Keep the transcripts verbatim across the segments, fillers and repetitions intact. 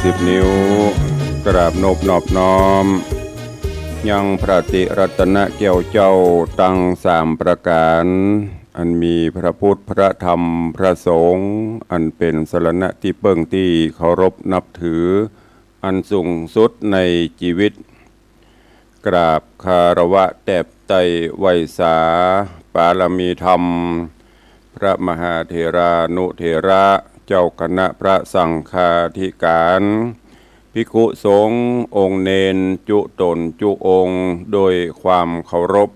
สิบนิ้ว กราบนบนอบน้อม ยังพระติรัตนแก้วเจ้าตังสามประก๋าน อันมีพระพุทธ พระธรรม พระสงฆ์ อันเป๋นสรณะตี้เปิ้งตี้เคารพนับถือ อันสูงสุดในจีวิต กราบคารวะแตบไต้ไหว้สา ปารมีธรรม พระมหาเถรานุเถระ เจ้าคณะพระสังฆาธิก๋าน ภิกขุสงฆ์องค์เณรจุ๊ต๋นจุ๊องค์ โดยความเคารพ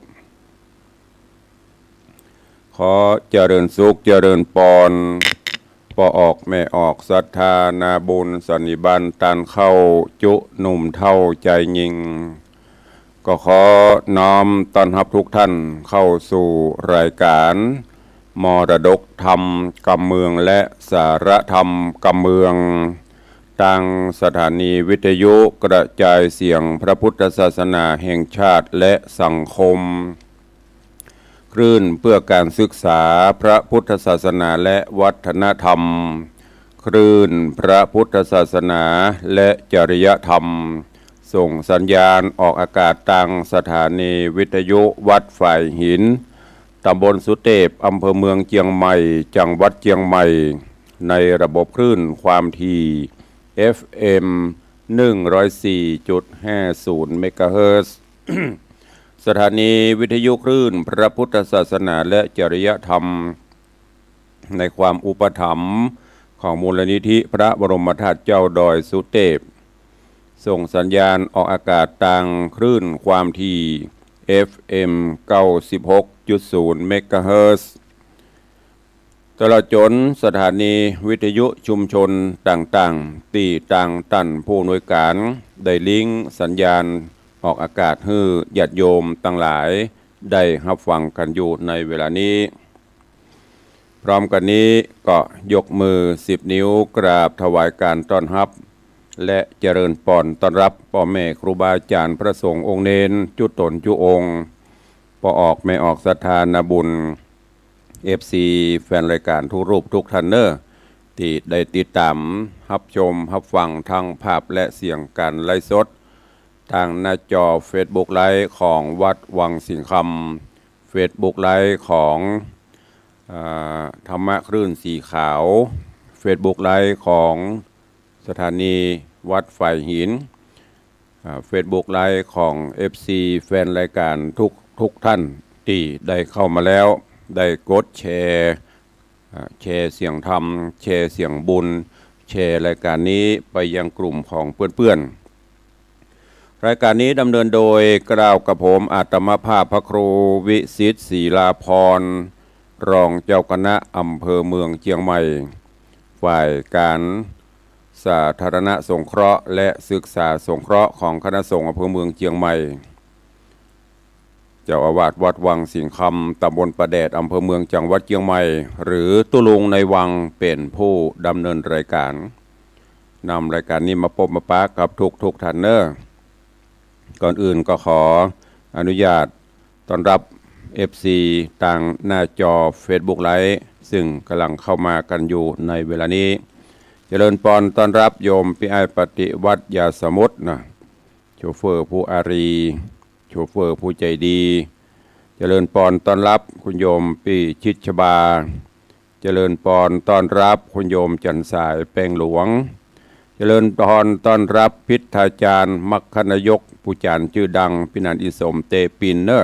ขอเจริญสุขเจริญปอน ป้อออกแม่ออกศรัทธานาบุญสันนิบาตต้านเข้าจุ๊หนุ่มเฒ่าจายญิง ก็ขอน้อมต้อนฮับทุกท่านเข้าสู่รายก๋านมรดกธรรมกำเมืองและสาระธรรมกำเมือง ตางสถานีวิทยุกระจายเสียงพระพุทธศาสนาแห่งชาติและสังคม คลื่นเพื่อการศึกษาพระพุทธศาสนาและวัฒนธรรม คลื่นพระพุทธศาสนาและจริยธรรม ส่งสัญญาณออกอากาศตางสถานีวิทยุวัดฝายหิน ต๋ำบลสุเตพ อำเภอเมืองเจียงใหม่ จังหวัดเจียงใหม่ ในระบบคลื่นความถี่ เอฟเอ็ม หนึ่งร้อยสี่จุดห้าศูนย์ เมกะเฮิรตซ์ สถานีวิทยุคลื่นพระพุทธศาสนาและจริยธรรม ในความอุปถัมภ์ของมูลนิธิพระบรมธาตุเจ้าดอยสุเตพ ส่งสัญญาณออกอากาศตางคลื่นความถี่ เอฟเอ็ม เก้าสิบหกจุดศูนย์ เมกะเฮิรตซ์ ตลอดจ๋นสถานีวิทยุชุมชนต่างๆ ตี้ตางต้านผู้อำนวยก๋านได้ลิงก์สัญญาณออกอากาศหื้อญาติโยมตังหลายได้ฮับฟังกั๋นอยู่ในเวลานี้ พร้อมกั๋นนี้ก็ยกมือสิบนิ้วกราบถวายก๋านต้อนฮับ และเจริญปอนต้อนฮับป้อแม่ครูบาอาจ๋ารย์พระสงฆ์องค์เณรจุ๊ต๋นจุ๊องค์ ป้อออกแม่ออกศรัทธานาบุญ เอฟซี แฟนรายก๋านทุกรูปทุกท่านเน่อ ตี้ได้ติดต๋ามฮับชมฮับฟังตางภาพและเสียงก๋านไลฟ์สด ตางหน้าจอเฟซบุ๊กไลฟ์ของวัดวังสิงห์คำ เฟซบุ๊กไลฟ์ของ อ่า ธรรมะคลื่นสีขาว เฟซบุ๊กไลฟ์ของสถานีวัดฝายหิน อ่า เฟซบุ๊กไลฟ์ของ เอฟซี แฟนรายก๋านทุกทุกท่านตี้ได้เข้ามาแล้ว ได้กดแชร์ อ่า แชร์เสียงธรรม แชร์เสียงบุญ แชร์รายก๋านนี้ไปยังกลุ่มของเปื้อนๆ รายก๋านนี้ดำเนินโดยเกล้ากระผมอาตมาภาพพระครูวิสิทธิ์ ศรีลาภรณ์ รองเจ้าคณะอำเภอเมืองเจียงใหม่ ฝ่ายก๋านสาธารณสงเคราะห์และศึกษาสงเคราะห์ของคณะสงฆ์อำเภอเมืองเจียงใหม่ เจ้าอาวาสวัดวังสิงห์คำ ตำบลป่าแดด อำเภอเมือง จังหวัดเจียงใหม่ หรือตุ๊ลุงในวังเป๋นผู้ดำเนินรายก๋าน นำรายก๋านนี้มาปบมาปะกับทุกทุกท่านเน่อ ก่อนอื่นก็ขออนุญาตต้อนฮับ เอฟซี ตางหน้าจอเฟซบุ๊กไลฟ์ ซึ่งก่ำลังเข้ามากั๋นอยู่ในเวลานี้ เจริญปอนต้อนฮับโยมปี้อ้ายปฏิวัติยาสมุทรนะ โชเฟอร์ผู้อารี โชเฟอร์ผู้ใจ๋ดี เจริญปอนต้อนฮับคุณโยมปี้ชิดชบา เจริญปอนต้อนฮับคุณโยมจันทร์สายแป้งหลวง เจริญปอนต้อนฮับพิทธาจารย์มัคคนายกผู้จ๋ารย์จื้อดังปี้นันอีสมเตปินเน่อ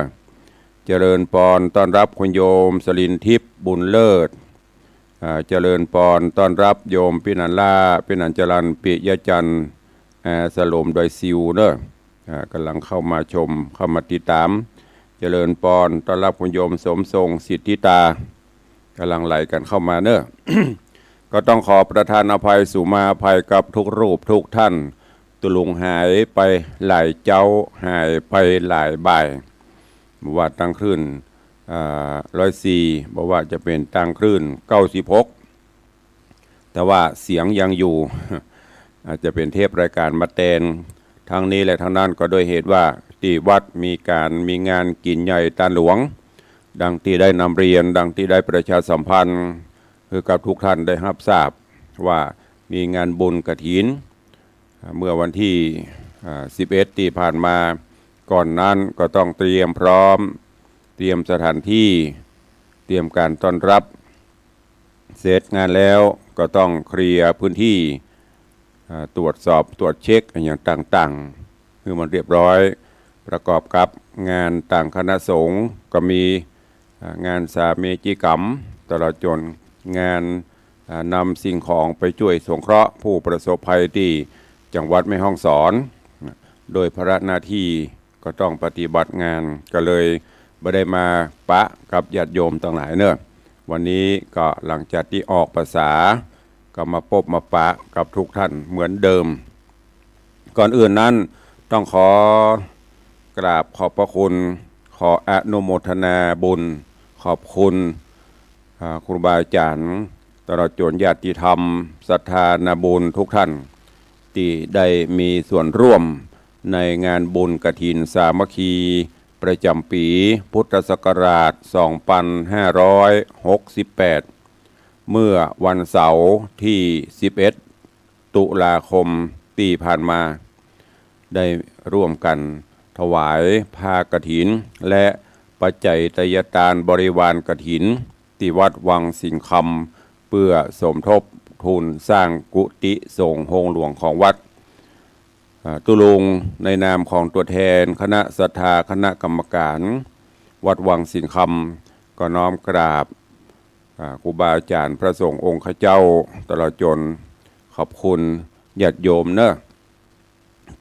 เจริญปอนต้อนฮับคุณโยมสลินทิพย์บุญเลิศ อ่า เจริญปอนต้อนฮับโยมปี้นันล่า ปี้นันจรัญ ปิยะจันทร์ อ่า สโลมดอยซิวเน่อ อ่า ก่ำลังเข้ามาชม เข้ามาติดต๋าม เจริญปอนต้อนฮับคุณโยมสมทรง สิทธิตา ก่ำลังไหลกั๋นเข้ามาเน่อ ก็ต้องขอประทานอภัยสุมาภัยกับทุกรูปทุกท่าน ตุ๊ลุงหายไปหลายเจ๊า หายไปหลายบ่าย บ่ว่าตางคลื่น อ่า ร้อยสี่ บ่ว่าจะเป๋นตางคลื่น เก้าสิบหก แต่ว่าเสียงยังอยู่ อาจจะเป๋นเทปรายก๋านมาแตน ทั้งนี้และทั้งนั้นก็ด้วยเหตุว่าตี้วัดมีก๋านมีงานกิ๋นใหญ่ตานหลวง ดังตี้ได้นำเรียน ดังตี้ได้ประชาสัมพันธ์ หื้อกับทุกท่านได้ฮับทราบว่ามีงานบุญกฐิน เมื่อวันที่ อ่า สิบเอ็ด ตี้ผ่านมา ก่อนนั้นก็ต้องเตรียมพร้อม เตรียมสถานที่ เตรียมการต้อนรับ เสร็จงานแล้วก็ต้องเคลียร์พื้นที่ อ่า ตรวจสอบ ตรวจเช็คอะหยังต่างๆ หื้อมันเรียบร้อย ประกอบกับงานต่างคณะสงฆ์ก็มี อ่า งานสาเมจิกรรม ตลอดจ๋นงาน อ่า นำสิ่งของไปจ้วยสงเคราะห์ผู้ประสบภัยตี้จังหวัดแม่ฮ่องสอน โดยภาระหน้าตี้ก็ต้องปฏิบัติงาน ก็เลยบ่ได้มาปะกับญาติโยมตังหลายเนาะ วันนี้ก็หลังจากตี้ออกพรรษา ก็มาปบมาปะกับทุกท่านเหมือนเดิม ก่อนอื่นนั้นต้องขอกราบขอบพระคุณ ขออนุโมทนาบุญ ขอบคุณ อ่า ครูบาอาจ๋ารย์ ตลอดจ๋นญาติธรรม ศรัทธานาบุญทุกท่าน ตี้ได้มีส่วนร่วมในงานบุญกฐินสามัคคี ประจ๋ำปี๋พุทธศักราช สองปันห้าร้อยหกสิบแปด เมื่อวันเสาร์ตี้ สิบเอ็ด ตุลาคมตี้ผ่านมา ได้ร่วมกั๋นถวายผ้ากฐิน และปัจจัยทายทานบริวารกฐิน ตี้วัดวังสิงห์คำ เปื้อสมทบทุนสร้างกุฏิสงฆ์โฮงหลวงของวัด อ่า ตุ๊ลุงในนามของตั๋วแทนคณะศรัทธาคณะกรรมการวัดวังสิงห์คำ ก็น้อมกราบ อ่า ครูบาอาจ๋ารย์พระสงฆ์องค์ข้าเจ้า ตลอดจ๋นขอบคุณญาติโยมเนาะ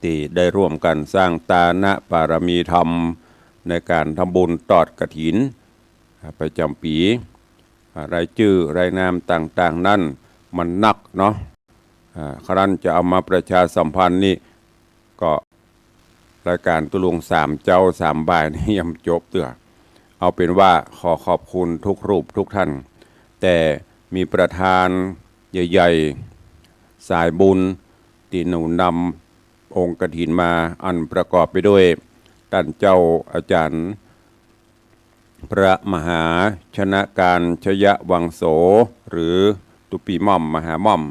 ตี้ได้ร่วมกั๋นสร้างตานะปารมีธรรม ในก๋านทำบุญตอดกฐิน อ่า ประจ๋ำปี๋ อ่า รายจื้อรายนามต่างๆ นั้นมันนักเนาะ อ่า ครั้นจะเอามาประชาสัมพันธ์นี่ก็รายก๋านตุ๊ลุงสามเจ๊าสามบ่ายนี่ยังบ่จบเตื้อ เอาเป๋นว่าขอขอบคุณทุกรูปทุกท่าน แต่มีประธานใหญ่ๆ สายบุญตี้หนุนนำองค์กฐินมา อันประกอบไปด้วยต้านเจ้าอาจ๋ารย์ พระมหาชนะการชยวังโส หรือตุ๊ปี้ม่อมมหาม่อม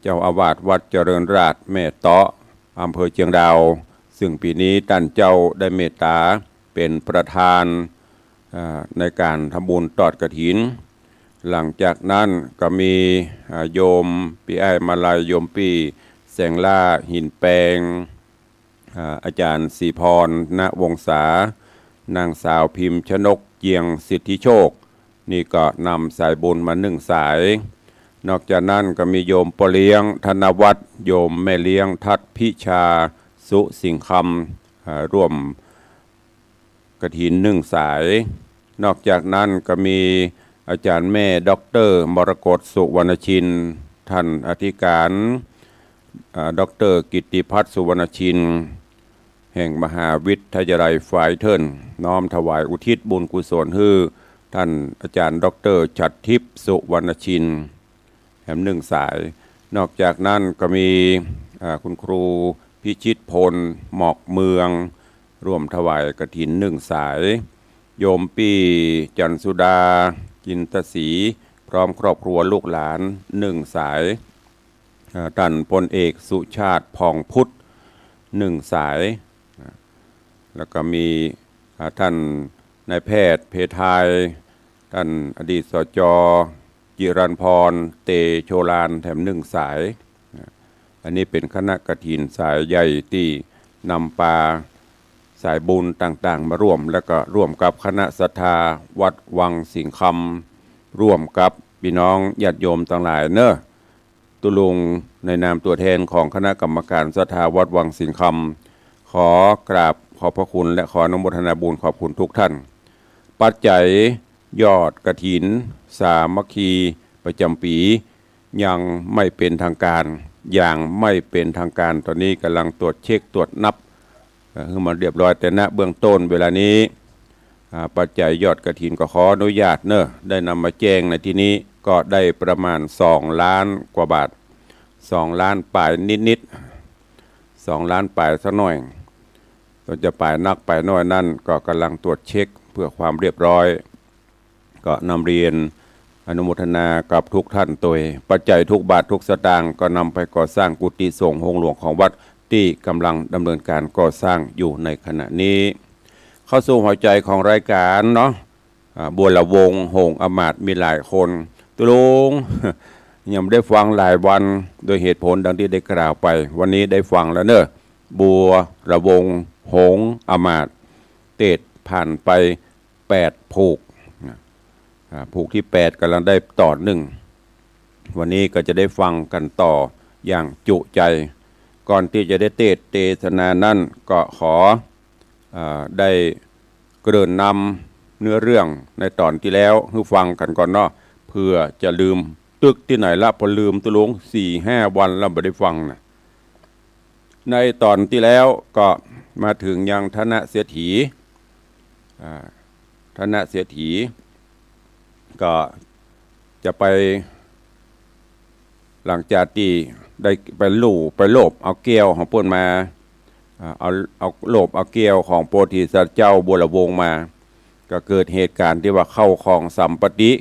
เจ้าอาวาสวัดเจริญราษฎร์แม่เต๊าะ อำเภอเจียงดาว ซึ่งปี๋นี้ต้านเจ้าได้เมตต๋าเป๋นประธาน อ่า ในก๋านทำบุญตอดกฐิน หลังจากนั้นก็มี อ่า โยมปี้อ้ายมาลัย โยมปี้แสงล่า หินแปง อ่า อาจ๋ารย์ศรีพร ณ วงศา นางสาวพิมพ์ชนก เจียงสิทธิโชค นี่ก็นำสายบุญมานึ่งสาย นอกจากนั้นก็มีโยมป้อเลี้ยง ธนวัฒน์ โยมแม่เลี้ยง ทัศน์พิชา สุสิงห์คำ อ่า ร่วมกฐินนึ่งสาย นอกจากนั้นก็มีอาจ๋ารย์แม่ด็อกเตอร์มรกต สุวรรณชิน ต้านอธิก๋าน อ่า ด็อกเตอร์กิตติพัฒน์ สุวรรณชิน แห่งมหาวิทยาลัยฝายเทิน น้อมถวายอุทิศบุญกุศลหื้อต้านอาจ๋ารย์ด็อกเตอร์ฉัตรทิพย์ สุวรรณชิน แหมนึ่งสาย นอกจากนั้นก็มี อ่า คุณครูพิชิตพล หมอกเมือง ร่วมถวายกฐินนึ่งสาย โยมปี้จันทร์สุดา จินตศรี พร้อมครอบครัวลูกหลานนึ่งสาย อ่า ต้านพลเอกสุชาติ ผ่องพุทธ นึ่งสาย อ่า แล้วก็มี อ่า ต้านนายแพทย์เพทาย ต้านอดีต สจ จิรัญพร เตโชลาน แถมนึ่งสาย อ่า อันนี้เป๋นคณะกฐินสายใหญ่ตี้นำปาสายบุญต่างๆ มาร่วม แล้วก็ร่วมกับคณะศรัทธาวัดวังสิงห์คำ ร่วมกับปี้น้องญาติโยมตังหลายเนาะ ตุ๊ลุงในนามตั๋วแทนของคณะกรรมการศรัทธาวัดวังสิงห์คำ ขอกราบขอบพระคุณและขออนุโมทนาบุญขอบคุณทุกท่าน ปัจจัยยอดกฐินสามัคคีประจ๋ำปี๋ยังไม่เป๋นทางการ อย่างไม่เป๋นทางการ ต๋อนนี้ก่ำลังตรวจเช็คตรวจนับ เอ่อ หื้อมันเรียบร้อย แต่ณเบื้องต้นเวลานี้ อ่า ปัจจัยยอดกฐินก็ขออนุญาตเนาะ ได้นำมาแจ้งในตี้นี้ก็ได้ประมาณสองล้านกว่าบาท สองล้านป๋ายนิดๆ สองล้านป๋ายสักหน่อย ส่วนจะป๋ายนักป๋ายน้อยนั้นก็ก่ำลังตรวจเช็คเพื่อความเรียบร้อย ก็นำเรียน อนุโมทนากับทุกท่านตวย ปัจจัยทุกบาททุกสตางค์ก็นำไปก่อสร้างกุฏิสงฆ์โฮงหลวงของวัดตี้กำลังดำเนินการก่อสร้างอยู่ในขณะนี้ เข้าสู่หัวใจของรายการเนาะ อ่า บัวระวงศ์ หงส์อำมาตย์ มีหลายคน ตกลง ยังบ่ได้ฟังหลายวัน โดยเหตุผลดังที่ได้กล่าวไป วันนี้ได้ฟังแล้วเน่อ บัวระวงศ์ หงส์อำมาตย์ เตสน์ผ่านไปแปดผูกนะ อ่า ผูกที่แปดกำลังได้ตอนหนึ่ง วันนี้ก็จะได้ฟังกันต่ออย่างจุใจ ก่อนที่จะได้เตสน์เตสนานั้นก็ขอ อ่า ได้เกริ่นนำเนื้อเรื่องในตอนตี้แล้วหื้อฟังกั๋นก่อนเนาะ เผื่อจะลืม ตึกตี้ไหนละ ปอลืมตกลง สี่ห้าวันแล้วบ่ได้ฟังนะ ในตอนตี้แล้วก็มาเถิงยังธนเศรษฐี อ่า ธนเศรษฐี ก็จะไป หลังจากตี้ได้ไปลู่ ไปโลภเอาแก้วของเปิ้นมา อ่า เอา เอาโลภเอาแก้วของโพธิสัตว์เจ้าบัวระวงศ์มา ก็เกิดเหตุการณ์ตี้ว่าเข้าของสัมปติ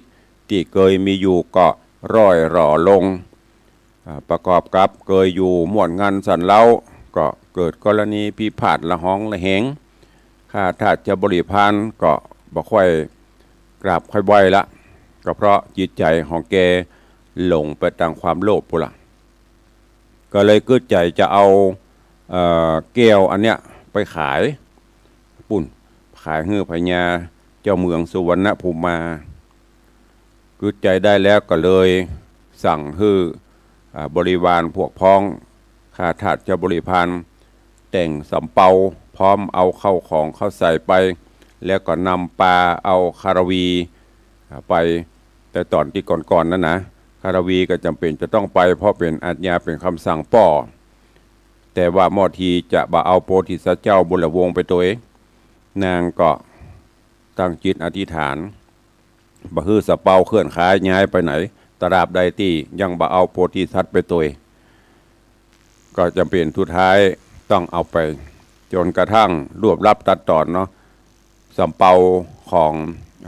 ตี้เกยมีอยู่ก็ร่อยหรอลง อ่า ประกอบกับเกยอยู่ม่วนงันสันเล้า ก็เกิดกรณีพิพาทละหองละแหง ข้าทาสเจ้าบริพารก็บ่ค่อยกราบค่อยไหว้ละ ก็เพราะจิตใจ๋ของแกหลงไปตางความโลภปู้นละ ก็เลยกึ๊ดใจ๋จะเอา เอ่อ แก้วอันเนี้ยไปขายปู้น ขายหื้อพญาเจ้าเมืองสุวรรณภูมิมา กึ๊ดใจ๋ได้แล้วก็เลยสั่งหื้อ อ่า บริวารพวกพ้อง ข้าทาสเจ้าบริพาร แต่งสำเปา พร้อมเอาเข้าของเข้าใส่ไป แล้วก็นำปาเอาคารวี อ่า ไป แต่ตอนตี้ก่อนๆ นั้นนะ คารวีก็จ๋ำเป๋นจะต้องไป เพราะเป๋นอาญา เป๋นกำสั่งป้อ แต่ว่าหม้อทีจะบ่เอาโพธิสัตว์เจ้าบัวระวงศ์ไปตวย นางก็ตั้งจิตอธิษฐาน บ่หื้อสำเปาเคลื่อนขายย้ายไปไหน ตราบใดตี้ยังบ่เอาโพธิสัตว์ไปตวย ก็จ๋ำเป๋นสุดท้ายต้องเอาไป จ๋นกระทั่งรวบลัดตัดต๋อนเนาะ สำเปาของ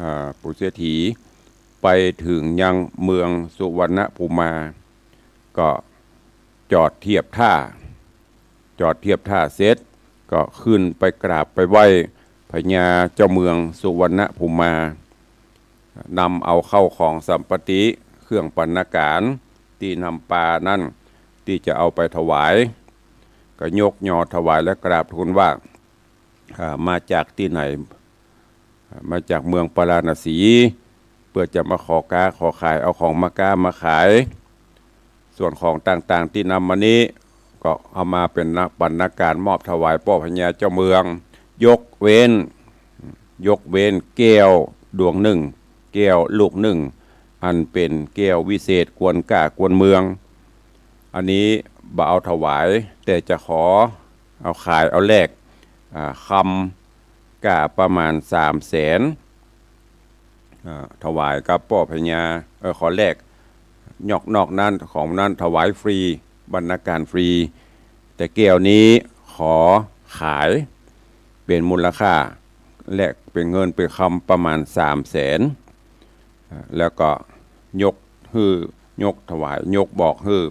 อ่า ปู่เศรษฐี ไปเถิงยังเมืองสุวรรณภูมิมา ก็จอดเทียบท่า จอดเทียบท่าเสร็จ ก็ขึ้นไปกราบไปไหว้พญาเจ้าเมืองสุวรรณภูมิมา นำเอาเข้าของสัมปติ เครื่องบรรณาการ ตี้นำปานั้น ตี้จะเอาไปถวาย ก็ยกยอถวายและกราบทูลว่า อ่า มาจากตี้ไหน อ่า มาจากเมืองปาราณสี เปื้อจะมาขอก๊าขอขาย เอาของมาก๊ามาขาย ส่วนของต่างๆ ตี้นำมานี้ ก็เอามาเป๋นบรรณาการมอบถวายป้อพญาเจ้าเมือง ยกเว้น ยกเว้นแก้วดวงนึ่ง แก้วลูกนึ่ง อันเป๋นแก้ววิเศษควรก้ากวนเมือง อันนี้บ่เอาถวาย แต่จะขอเอาขายเอาแลก อ่า คำก้าประมาณสามแสน อ่า ถวายกับป้อพญา เออ ขอแลก นอก นอกนั้น ของนั้นถวายฟรี บรรณาการฟรี แต่แก้วนี้ขอขายเป๋นมูลค่า แลกเป๋นเงินเป๋นคำประมาณสามแสน อ่า แล้วก็ยกหื้อ ยกถวาย ยกบอกหื้อ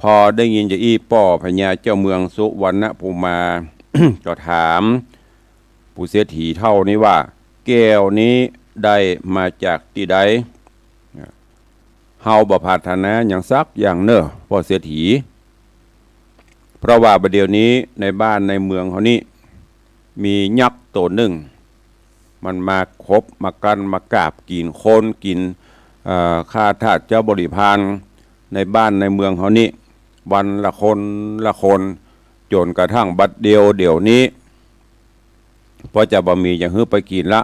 พอได้ยินจาอี้ป้อพญาเจ้าเมืองสุวรรณภูมิมา ก็ถาม ปู่เศรษฐีเฒ่านี้ว่า แก้วนี้ได้มาจากตี้ใด เฮาบ่ปรารถนาหยังสักอย่างเน่อป้อเศรษฐี เพราะว่าบ่าเดี่ยวนี้ในบ้านในเมืองเฮานี้ มียักษ์โตนึ่ง มันมาขบมากั๋น มากาบกิ๋นคน กิ๋น เอ่อ ข้าทาสเจ้าบริพารในบ้านในเมืองเฮานี้ วันละคนละคน จ๋นกระทั่งบัดเดี่ยวเดี๋ยวนี้ เพราะจะบ่มีหยังหื้อไปกิ๋นละ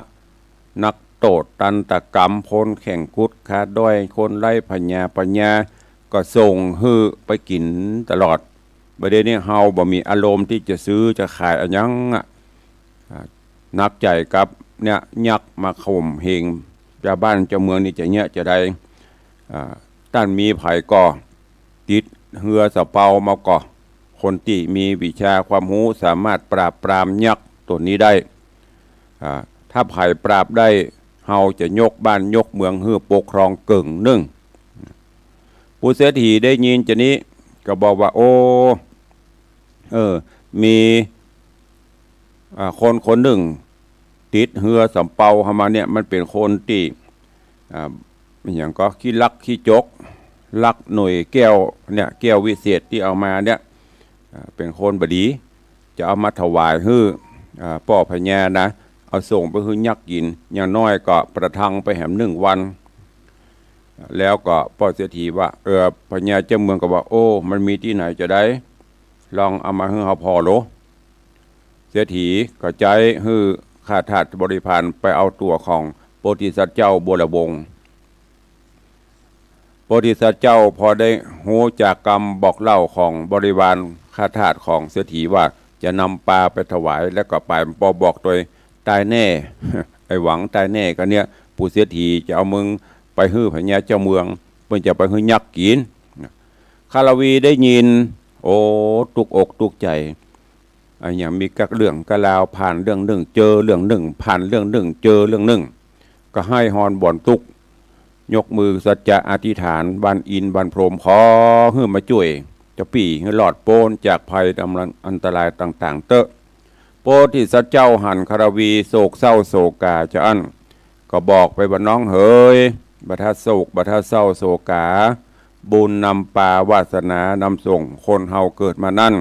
นักโต้ษตันตกรรม คนแข็งกุดขาด้อย คนไร้ผญาปัญญา ก็ส่งหื้อไปกิ๋นตลอด บ่าเดี่ยวนี้เฮาบ่มีอารมณ์ตี้จะซื้อจะขายอะหยังอะ อ่า หนักใจ๋กับเนี่ยยักษ์มาข่มเหงจาวบ้านจาวเมืองนี่จะเยียะจาใด อ่า ต้านมีใผก็ติดเฮือสะเปามาก่อ คนตี้มีวิชาความฮู้สามารถปราบปรามยักษ์ต๋นนี้ได้ อ่า ถ้าใผปราบได้ เฮาจะยกบ้านยกเมืองหื้อปกครองเกิ่งนึ่ง ปู่เศรษฐีได้ยินจานี้ก็บอกว่า โอ้ เออ มี อ่า คนคนนึ่ง ติดเฮือสำเปาเฮามาเนี่ย มันเป๋นคนตี้ อ่า อะหยังก็ขี้ลักขี้จก ลักหน่วยแก้วเนี่ย แก้ววิเศษตี้เอามาเนี่ย อ่า เป๋นคนบ่ดี จะเอามาถวายหื้อ อ่า ป้อพญานะ เอาส่งไปหื้อยักษ์กิ๋น อย่างน้อยก็ประทังไปแหมนึ่งวัน แล้วก็ป้อเศรษฐีว่า เออ พญาเจ้าเมืองก็ว่า โอ้ มันมีตี้ไหนจะได้ ลองเอามาหื้อเฮาผ่อโล เศรษฐีก็ใจ๊หื้อข้าทาสบริพารไปเอาตั๋วของโพธิสัตว์เจ้าบัวระวงศ์ โพธิสัตว์เจ้าพอได้ฮู้จากกำบอกเล่าของบริวารข้าทาสของเศรษฐีว่าจะนำปลาไปถวาย แล้วก็ไปปอบอกตวย ต๋ายแน่ ไอ้หวังต๋ายแน่ก็เนี่ย ปู่เศรษฐีจะเอามึงไปหื้อพญาเจ้าเมือง เปิ้นจะไปหื้อยักษ์กิ๋น คารวีได้ยิน โอ้ ตุ๊กอกตุ๊กใจ๋ อะหยังมีกักเรื่องกักราว ผ่านเรื่องนึ่งเจอเรื่องนึ่ง ผ่านเรื่องนึ่งเจอเรื่องนึ่ง ก็ไห้ฮอนบ่อนตุ๊ก ยกมือสัจจะอธิษฐาน บันอินทร์บันพรหม ขอหื้อมาจ้วยเจ้าปี้หื้อรอดป๊นจากภัยอันตรายต่างๆ เต๊อะ โพธิสัตว์เจ้าหันคารวีโศกเศร้าโศกาจะอั้น ก็บอกไปว่า น้องเหย บ่าทะโศก บ่าทะเศร้าโศกา บุญนำปาวาสนานำส่ง คนเฮาเกิดมานั้น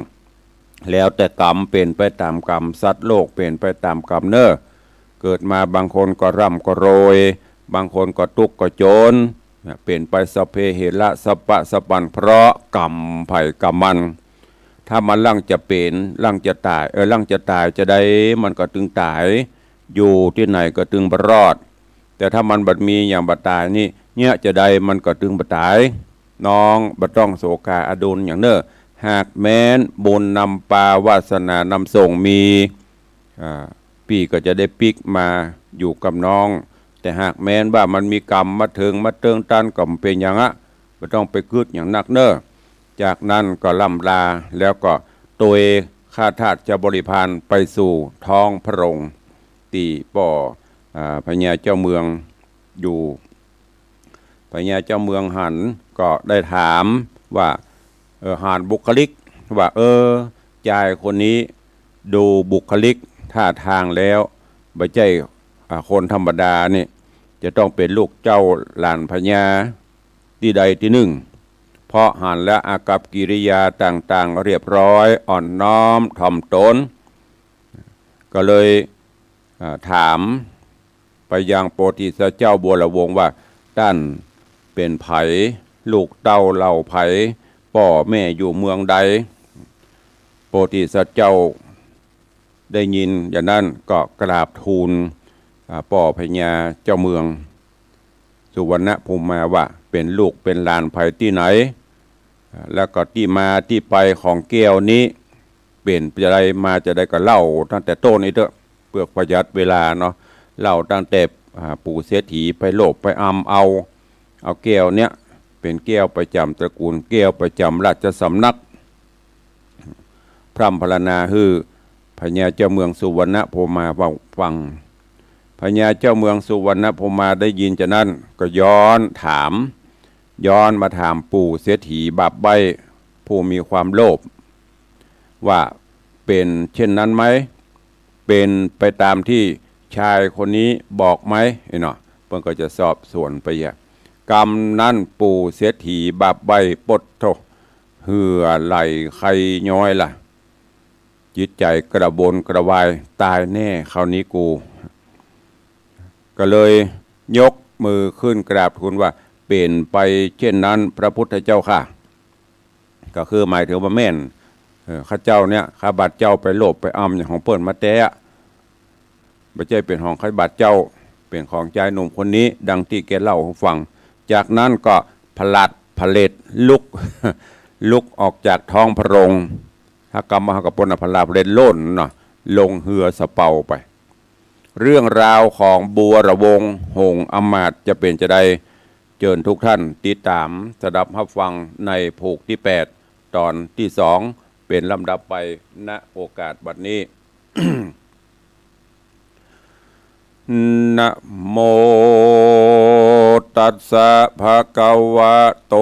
แล้วแต่กรรม เป๋นไปต๋ามกรรม สัตว์โลกเป๋นไปต๋ามกรรมเน่อ เกิดมาบางคนก็ร่ำก็รวย บางคนก็ตุ๊กข์ก็จ๋น เป๋นไป สัพเพเหระ สัพพะสัพพัน เพราะกรรมใผกรรมมัน ถ้ามันหลังจะเป๋น หลังจะต๋าย เออ หลังจะต๋ายจะใด มันก็ตึงต๋าย อยู่ตี้ไหนก็ตึงบ่รอด แต่ถ้ามันบ่มีหยังบ่ต๋ายนี่ เนี่ยจะใดมันก็ตึงบ่ต๋าย น้องบ่ต้องโศกาอะดุลหยังเน่อ หากแม้นบุญนำปาวาสนานำส่งมี อ่า ปี้ก็จะได้ปิ๊กมาอยู่กับน้อง แต่หากแม้นว่ามันมีกรรมมาเถิงมาเติงตันก็บ่เป๋นหยังอะ บ่ต้องไปกึ๊ดหยังนักเน่อ จากนั้นก็ล่ำลา แล้วก็ตวยข้าทาสเจ้าบริพารไปสู่ท้องพระโรง ตี้ป้อ อ่า พญาเจ้าเมืองอยู่ พญาเจ้าเมืองหันก็ได้ถามว่า เออ หันบุคลิกว่า เออ จายคนนี้ดูบุคลิกท่าทางแล้วบ่ใจ้ อ่า คนธรรมดานี่ จะต้องเป๋นลูกเจ้าหลานพญาตี้ใดตี้นึ่ง เพราะหันแล้วอากัปกิริยาต่างๆ เรียบร้อย อ่อนน้อมถ่อมตน ก็เลย อ่า ถามไปยังโพธิสัตว์เจ้าบัวระวงศ์ว่า ต้านเป๋นใผ ลูกเต้าเหล่าใผ ป้อแม่อยู่เมืองใด โพธิสัตว์เจ้าได้ยินอย่างนั้นก็กราบทูล อ่า ป้อพญาเจ้าเมืองสุวรรณภูมาว่า เป๋นลูกเป๋นหลานใผตี้ไหน แล้วก็ตี้มาตี้ไปของแก้วนี้ เป๋นจะใดมาจะใดก็เล่าตั้งแต่ต้นนี้เต๊อะ เปื้อประหยัดเวลาเนาะ เล่าตั้งแต่ อ่า ปู่เศรษฐีไปโลภไปอำเอา เอาแก้วเนี้ย เป๋นแก้วประจ๋ำตระกูล แก้วประจ๋ำราชสำนัก พร่ำพรรณนาหื้อพญาเจ้าเมืองสุวรรณภูมาฟัง พญาเจ้าเมืองสุวรรณภูมาได้ยินจานั้นก็ย้อนถาม ย้อนมาถามปู่เศรษฐีบาปใบ้ผู้มีความโลภ ว่าเป๋นเช่นนั้นไหม เป๋นไปต๋ามตี้ชายคนนี้บอกไหม เนาะ เปิ้นก็จะสอบสวนไปอะ กำนั้นปู่เศรษฐีบาปใบ้ปดโธ่ เหื่อไหลไคย้อยละ จิตใจ๋กระวนกระวาย ต๋ายแน่คราวนี้กู ก็เลยยกมือขึ้นกราบทูลว่า เป๋นไปเช่นนั้นพระพุทธเจ้าข้า ก็คือหมายเถิงว่าแม่น เออ ข้าเจ้าเนี่ย ข้าบาดเจ้าไปโลภไปอำหยังของเปิ้นมาแต๊อะ บ่ใจ้เป๋นของข้าบาดเจ้า เป๋นของจายหนุ่มคนนี้ ดังตี้แกเล่าหื้อฟัง จากนั้นก็ผลัดผลาดลุก ลุกออกจากท้องพระโรง ถ้ากำว่าเฮาก็ปนน่ะ ผลัดผลาดล่นเนาะ ลงเฮือสะเปาไป เรื่องราวของบัวระวงศ์หงส์อำมาตย์จะเป๋นจาใด เจิญทุกท่านติดต๋ามสดับฮับฟังในผูกตี้แปด ต๋อนตี้สอง เป๋นลำดับไป ณ โอกาสบัดนี้ นะโมตัสสะ ภะคะวะโต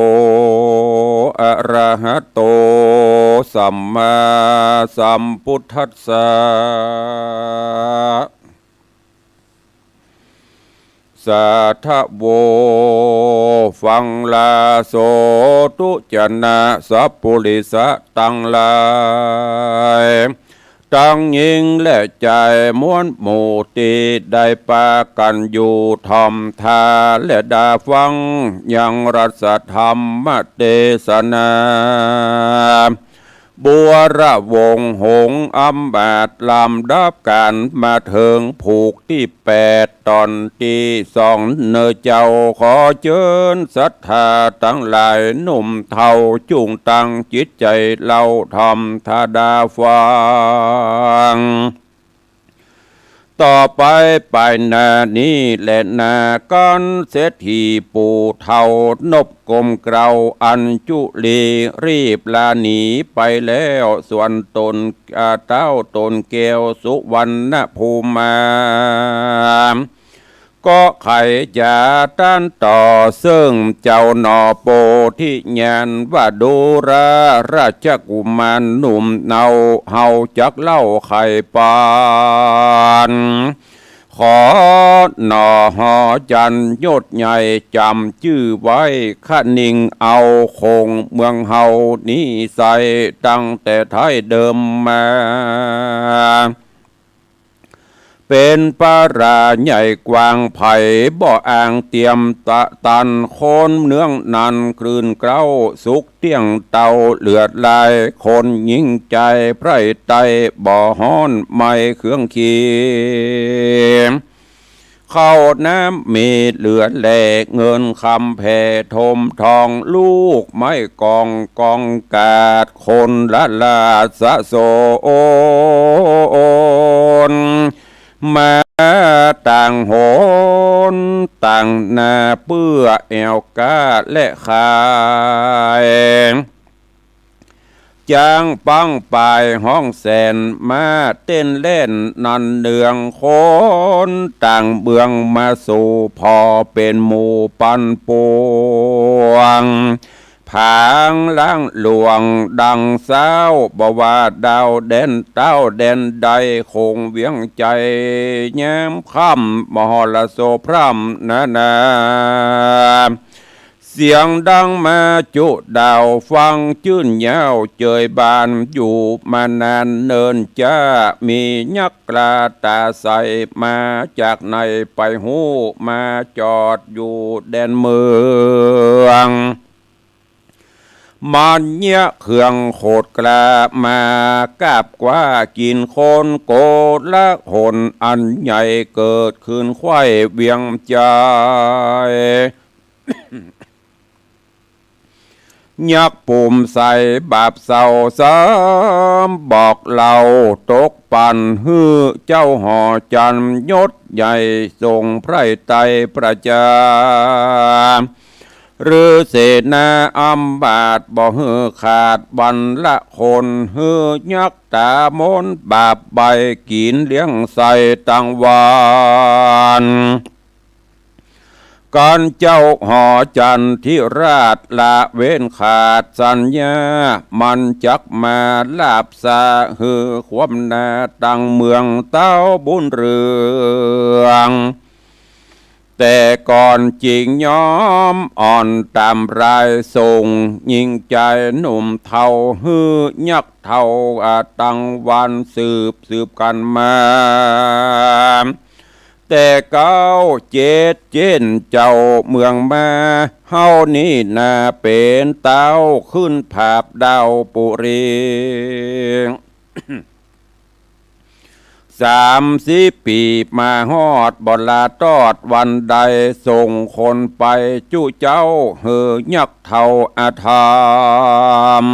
อะระหะโต สัมมาสัมพุทธัสสะ สาธะโว ฟังลาโสธุชนะสัปปุริสะตังหลาย ตังญิงและจายมวลหมู่ตี้ได้ปากั๋นอยู่ถ่อมต๋าและดาฟังยังรัสธรรมเตสนา บูระวงศ์หงส์อำมาตย์ ลำดับกั๋นมาเถิงผูกตี้แปด ต๋อนตี้สอง เน่อเจ้า ขอเจิญศรัทธาตังหลาย หนุ่มเฒ่า จุ่งตั้งจิตใจ๋เล่าถ่อมต๋าดาฟัง ต่อไปไปหน้านี้แลนา กั๋นเศรษฐีปู่เฒ่า นบกมเกล้าอัญจุลี รีบลาหนีไปแล้ว ส่วนต๋น อ่า เต๊าต๋นแก้วสุวรรณภูมา ก็ใค่จะต้านต่อ เซิ่งเจ้าหน่อโปธิญาณ ว่าดูราราชกุมารหนุ่มเนา เฮาจักเล่าใค่ปาน ขอหน่อหอจันทร์ยศใหญ่ จ๋ำจื้อไว้ คะนิงเอาคงเมืองเฮานี้ใส่ ตั้งแต่ไท้เดิมมา เป๋นปราใหญ่กว้าง ใผบ่อ่างเตียมตะตัน คนเนืองนั้นคลื่นเกล้า สุขเตี้ยงเต้าเลือดไหล คนยิ่งใจ๋ใผร้ไต้ บ่ฮ้อนไหม้เคืองขี ข้าวน้ำมีเหลือแล เงินคำแผ่ถมทอง ลูกไม้กองกองกาด คนละราษะโสน มาต่างหนต่างนา เปื้อแอ่วก๊าและขาย จ๊างปังป่ายฮ้องแสน ม้าเต้นแล่นนันเนือง คนต่างเมืองมาสู่ ผ่อเป๋นหมู่ปันปวง ผางล้างหลวงดังเซ้า บ่ว่าดาวแดนเต๊าแดนใด คงเวียงใจ๋ยามค่ำ มหรสพพร่ำนานา เสียงดังมาจุดาวฟัง จื้นยาวเจยบาน อยู่มานานเนิ่นจ๊า มียักษ์กล้าต๋าใส มาจากไหนไปฮู้ มาจอดอยู่แดนเมือง มันเยียะเคืองโขดกล้า มาก๊าบกว้ากิ๋นคน โกลาหลอันใหญ่ เกิดขึ้นใคว่เวียงใจ๋ ยักษ์ปูมใสบาปเศร้า ซ้ำบอกเล่าตกปั๋น หื้อเจ้าหอจันทร์ยศใหญ่ ส่งใผร้ไต้ประจา ฤาเสนาอำมาตย์ บ่หื้อขาดวันละคน หื้อยักษ์ต๋ามนบาปใบ้ กิ๋นเลี้ยงใส่ตังวัน กั๋นเจ้าหอจันทร์ธิราช ละเว้นขาดสัญญา มันจักมาลาบสา หื้อความหน้าตังเมือง เต้าบุญเรือง แต่ก่อนจิ่งยอมอ่อนต๋ามราย ส่งญิงใจ๋หนุ่มเฒ่า หื้อยักษ์เฒ่า อ่า ตังวันสืบสืบกั๋นมา แต่เก๊าเจ็ดเจ๊นเจ้าเมืองมา เฮานี้นาเป๋นเต้าขึ้นผาบดาวปุรี สามสิบปี๋มาฮอด บ่ลาตอดวันใด ส่งคนไปจุเจ้า หื้อยักษ์เฒ่าอาธรรม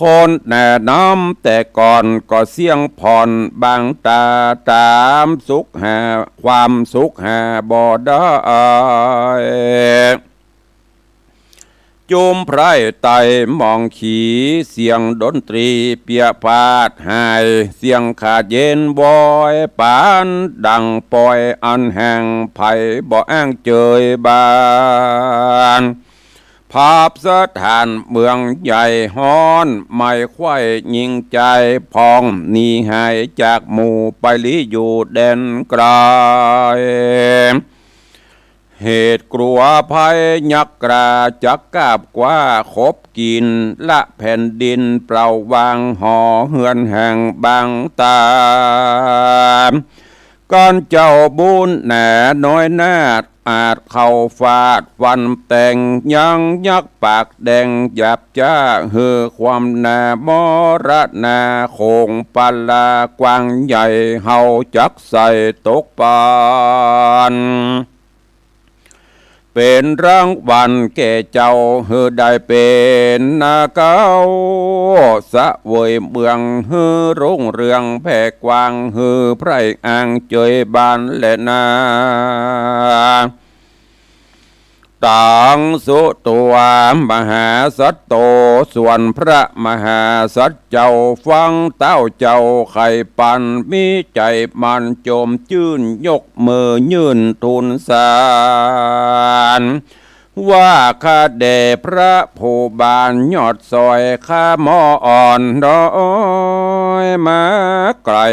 คนแนะนำแต่ก่อนก็เสี้ยงผ่อนบางต๋า ต๋ามสุขหา ความสุขหาบ่ได้ เ จุมไพร่ไต่หม่องขี เสียงดนตรีเปียปาดหาย เสียงขาดเย็นวอยปาน ดังปอยอันแห้ง ใผบ่อ้างเจยบาน ภาพสถานเมืองใหญ่ฮ้อน ไม้ไขว้ยิงจายพอง หนีหายจากหมู่ไปลี้อยู่แดนไกล เหตุกลัวภัยยักษ์กล้าจักกาบกว้าขบกิ๋น ละแผ่นดินเปล่าว่างหอเฮือนแห่งบางตา ก้อนเจ้าบุญหนาน้อยนาฏ อาจเข้าฟาดฟันแตง ยังยักษ์ปากแดงหยาบจ้า หื้อความหนามรณา โขงปลากว้างใหญ่ เฮาจักใส่ตกปาน เป๋นรางวัลแก่เจ้า หื้อได้เป๋นนาเก๊า เสวยเมืองหื้อรุ่งเรืองแผ่กว้าง หื้อไพร่อ้างเจยบานแลนา ตังสุตัวมหาสัตโต ส่วนพระมหาสัตว์เจ้าฟัง เต้าเจ้าใค่ปัน มีใจ๋หมั่นจมจื้น ยกมือยื่นทูลสาร ว่าข้าแด่พระภูบาลยอดสอย ข้าหม้ออ่อนน้อยมาไก๋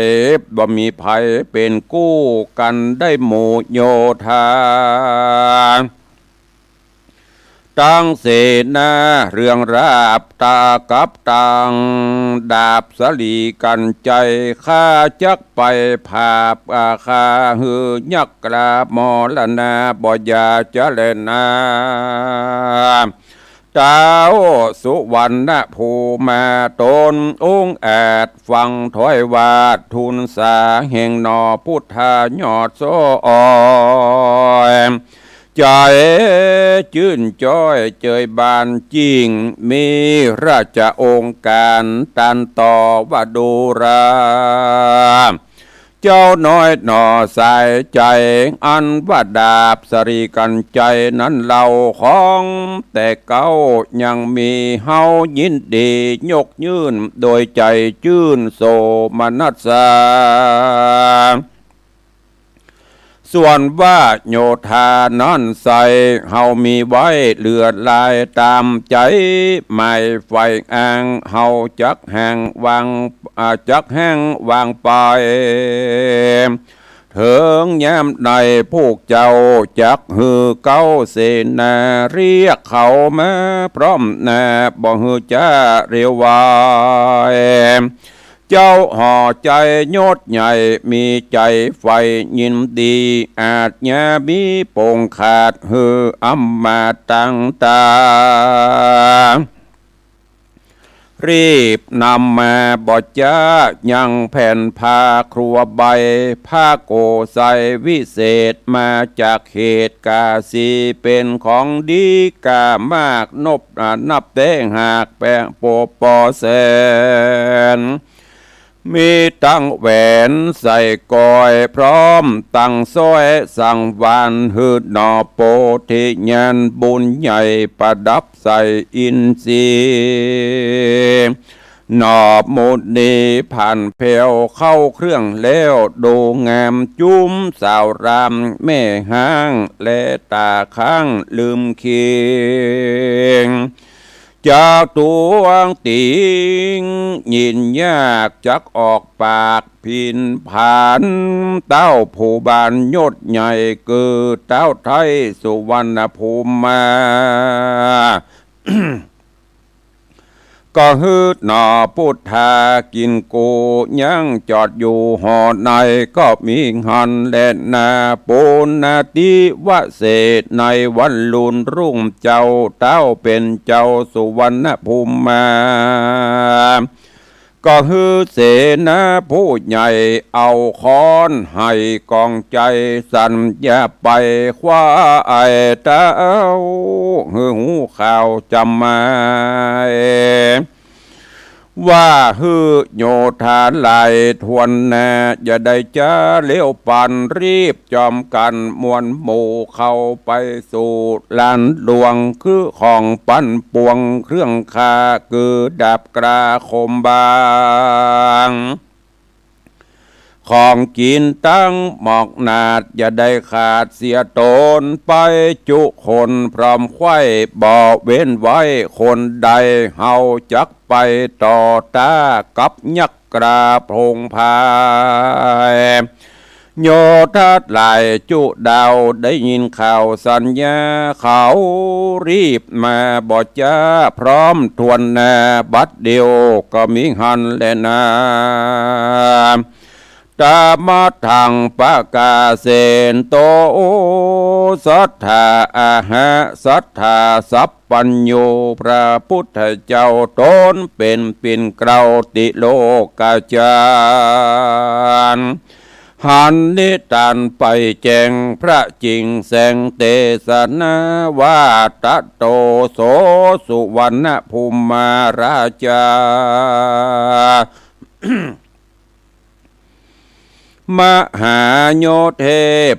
บ่มีใผเป๋นกู้กั๋นได้หมู่โยธา ตังเสนาเรื่องราบตากับตังดาบสลีกัญไชย ข้าจักไปผาบอาฆา หื้อยักษ์กล้ามรณา บ่อย่าจะแลนา ท้าวสุวรรณภูมา ต๋นองอาจฟังถ้อยวาด ทูลสาแห่งหนอพุทธายอดสอย ใจ๋จื้นจ้อยเจยบานจิ่ง มีราชโองการตันต่อว่าดูรา เจ้าน้อยหน่อสายใจ๋ อันว่าดาบสลีกัญไชยนั้นเล่า ของแต่เก๊ายังมี เฮายินดียกยื่น โดยใจ๋จื้นโสมนัสสา ส่วนว่าโยธานั้นไส้ เฮามีไว้เหลือหลาย ต๋ามใจ๋หมายใฝ่อ้าง เฮาจักแห่งวาง อ่า จักแห่งวางไป เถิงยามใดพวกเจ้าจักหื้อเก๊าเสนา เรียกเขามาพร้อมหน้า บ่หื้อจ๊าเร็วไว เจ้าห่อใจ๋ยศใหญ่ มีใจ๋ใฝ่ยินดี อาจจะมีปงขาด หื้ออำมาตย์ตังต๋า รีบนำมาบ่จ๊า ยังแผ่นผ้าครัวใบ ผ้าโกไสยวิเศษ มาจากเขตกาสี เป๋นของดีก้ามาก นบ อ่า นับแต๊หากแปงโปปอแสน มีตังแหวนใส่ก้อย พร้อมตังสร้อยสังวาล หื้อหน่อโพธิญาณบุญใหญ่ ประดับใส่อินทรีย์ หน่อมุนีผ่านแผ้วเข้าเครื่องแล้ว ดูงามจุ้มสาวรามแม่ฮ้าง แลต๋าข้างลืมเคียง จากตวงติงยินยาก จักออกปากผินผาน เต้าภูบาลยศใหญ่ คือเต้าไท้สุวรรณภูมา ก็หื้อหน่อพุทธากินกู ยังจอดอยู่หอใน ก็มีหั้นแลนา ปุณณาทิวเสส ในวันลุนรุ่ง เจ้าเต้าเป๋นเจ้าสุวรรณภูมา ก็หื้อเสนาผู้ใหญ่ เอาค้อนไห้กองใจ๋สั่น อย่าไปคว้าไอ้เต้า หื้อฮู้ข่าวจ๋ำหมาย ว่าหื้อโยธาหลายถ้วนหน้า อย่าได้จ๊าเร็วปาน รีบจอมกั๋นมวลหมู่ เข้าไปสู่ลานหลวง คือของปันปวงเครื่องฆ่า คือดาบกล้าคมบาง ของกิ๋นตังหมอกหนาด อย่าได้ขาดเสียตน ไปจุคนพร้อมไขว้ บ่เว้นไว้คนใด เฮาจักไปต่อต้ากับยักษ์กล้าโผงผาย โยธาหลายจุดาว ได้ยินข่าวสัญญา เขารีบมาบ่จ๊า พร้อมถ้วนหน้า บัดเดียวก็มีหั้นแลนา ตมะธัง ปะกาเสนโต สัตถา อะหะ สัตถา สัพพัญญู พระพุทธเจ้าต๋นเป๋นปิ่นเกล้าติโลกาจารย์ หันนิทานไปแจ้งพระจิ่งแสงเตสนา ว่าตะโต โส สุวรรณภูมาราชา มหาโยเท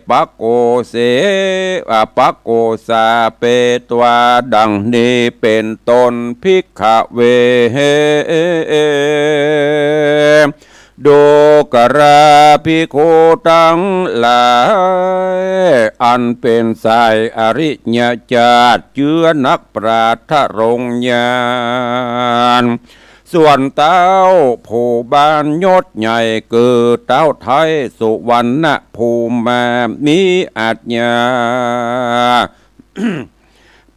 ปะโกเส อะปะโกสาเปตวา ดังนี้เป๋นต้น ภิกขะเว ดูกราภิกขุตังหลาย อันเป๋นสายอริยจาติ เจื้อนักปราชญ์ทรงญาณ ส่วนเต้าผู้บ้านยศใหญ่ คือเต้าไท้สุวรรณภูมา มีอาชญา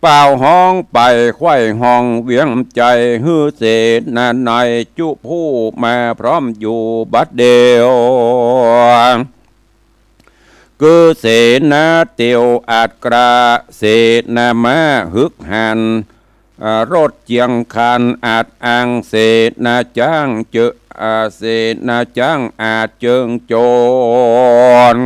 เป่าฮ้องไปไขว้ห้องเวียงใจ๋ หื้อเสนาในจุผู้มาพร้อมอยู่บัดเดียว คือเสนาเตียวอาจกล้า เสนาม้าฮึกหัน อ่า รถเจียงคานอาจอ้าง เสนาจ๊างเจิง อ่า เสนาจ๊างอาจเจิงโจ๋น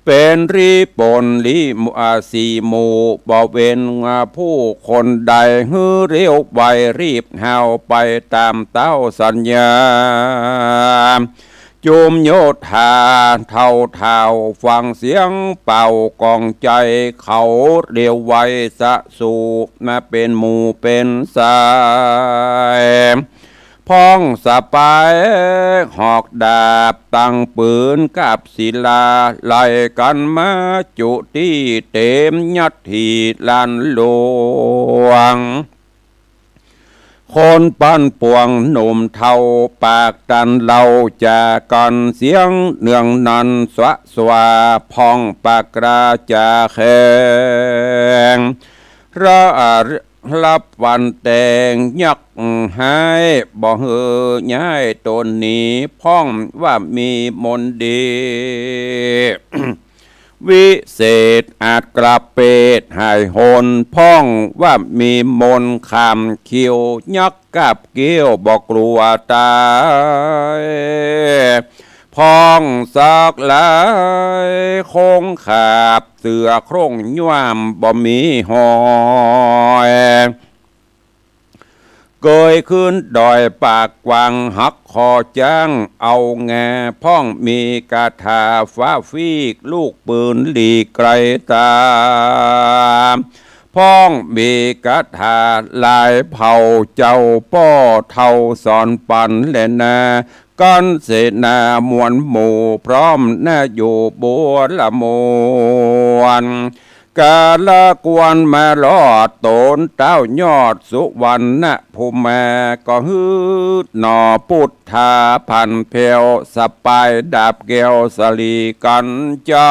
เป๋นรีปนรีหมู่ อ่า สี่หมู่ บ่เว้น อ่า ผู้คนใด หื้อเร็วไวรีบฮาวไปต๋ามเต้าสัญญา จุมโยธาเฒ่าเฒ่า ฟังเสียงเป่ากองใจ๋ เขาเร็วไวสะสู่ มาเป๋นหมู่เป๋นสาย พ่องสะปายหอกดาบ ตังปืนกับศิลา ไล่กั๋นมาจุตี้ เต๋มยัดตี้ลานหลวง คนปันปวงหนุ่มเฒ่า ปากตันเล่าจ๋ากั๋น เสียงเนืองนันสะสวา พ่องปากกล้าจ๋าแข็ง ระ รับวันแต่งยักษ์ฮ้าย บ่หื้อย้ายต๋นหนี พ่องว่ามีมนต์ดี วิเศษอาจกลับเปรตหายหน พ่องว่ามีมนต์ขามคิว ยักษ์กาบเกี้ยวบ่กลัวต๋าย พ่องสักลายคงขาบ เสือโคร่งย่ามบ่มีหอย เกยขึ้นดอยปากกว้าง หักคอจ๊างเอางา พ่องมีคาถาฟ้าฟีก ลูกปืนหลีกไกลต๋า พ่องมีคาถาหลายเผ่า เจ้าป้อเฒ่าสอนปั๋นแลนา กั๋นเสนามวลหมู่ พร้อมหน้าอยู่บัวละมวล กาละกวนมารอดต๋นเต้ายอดสุวรรณภูมา ก็หื้อหน่อปุทธาผันแผ้ว สะปายดาบแก้วสะหลี่กั๋นใจ๋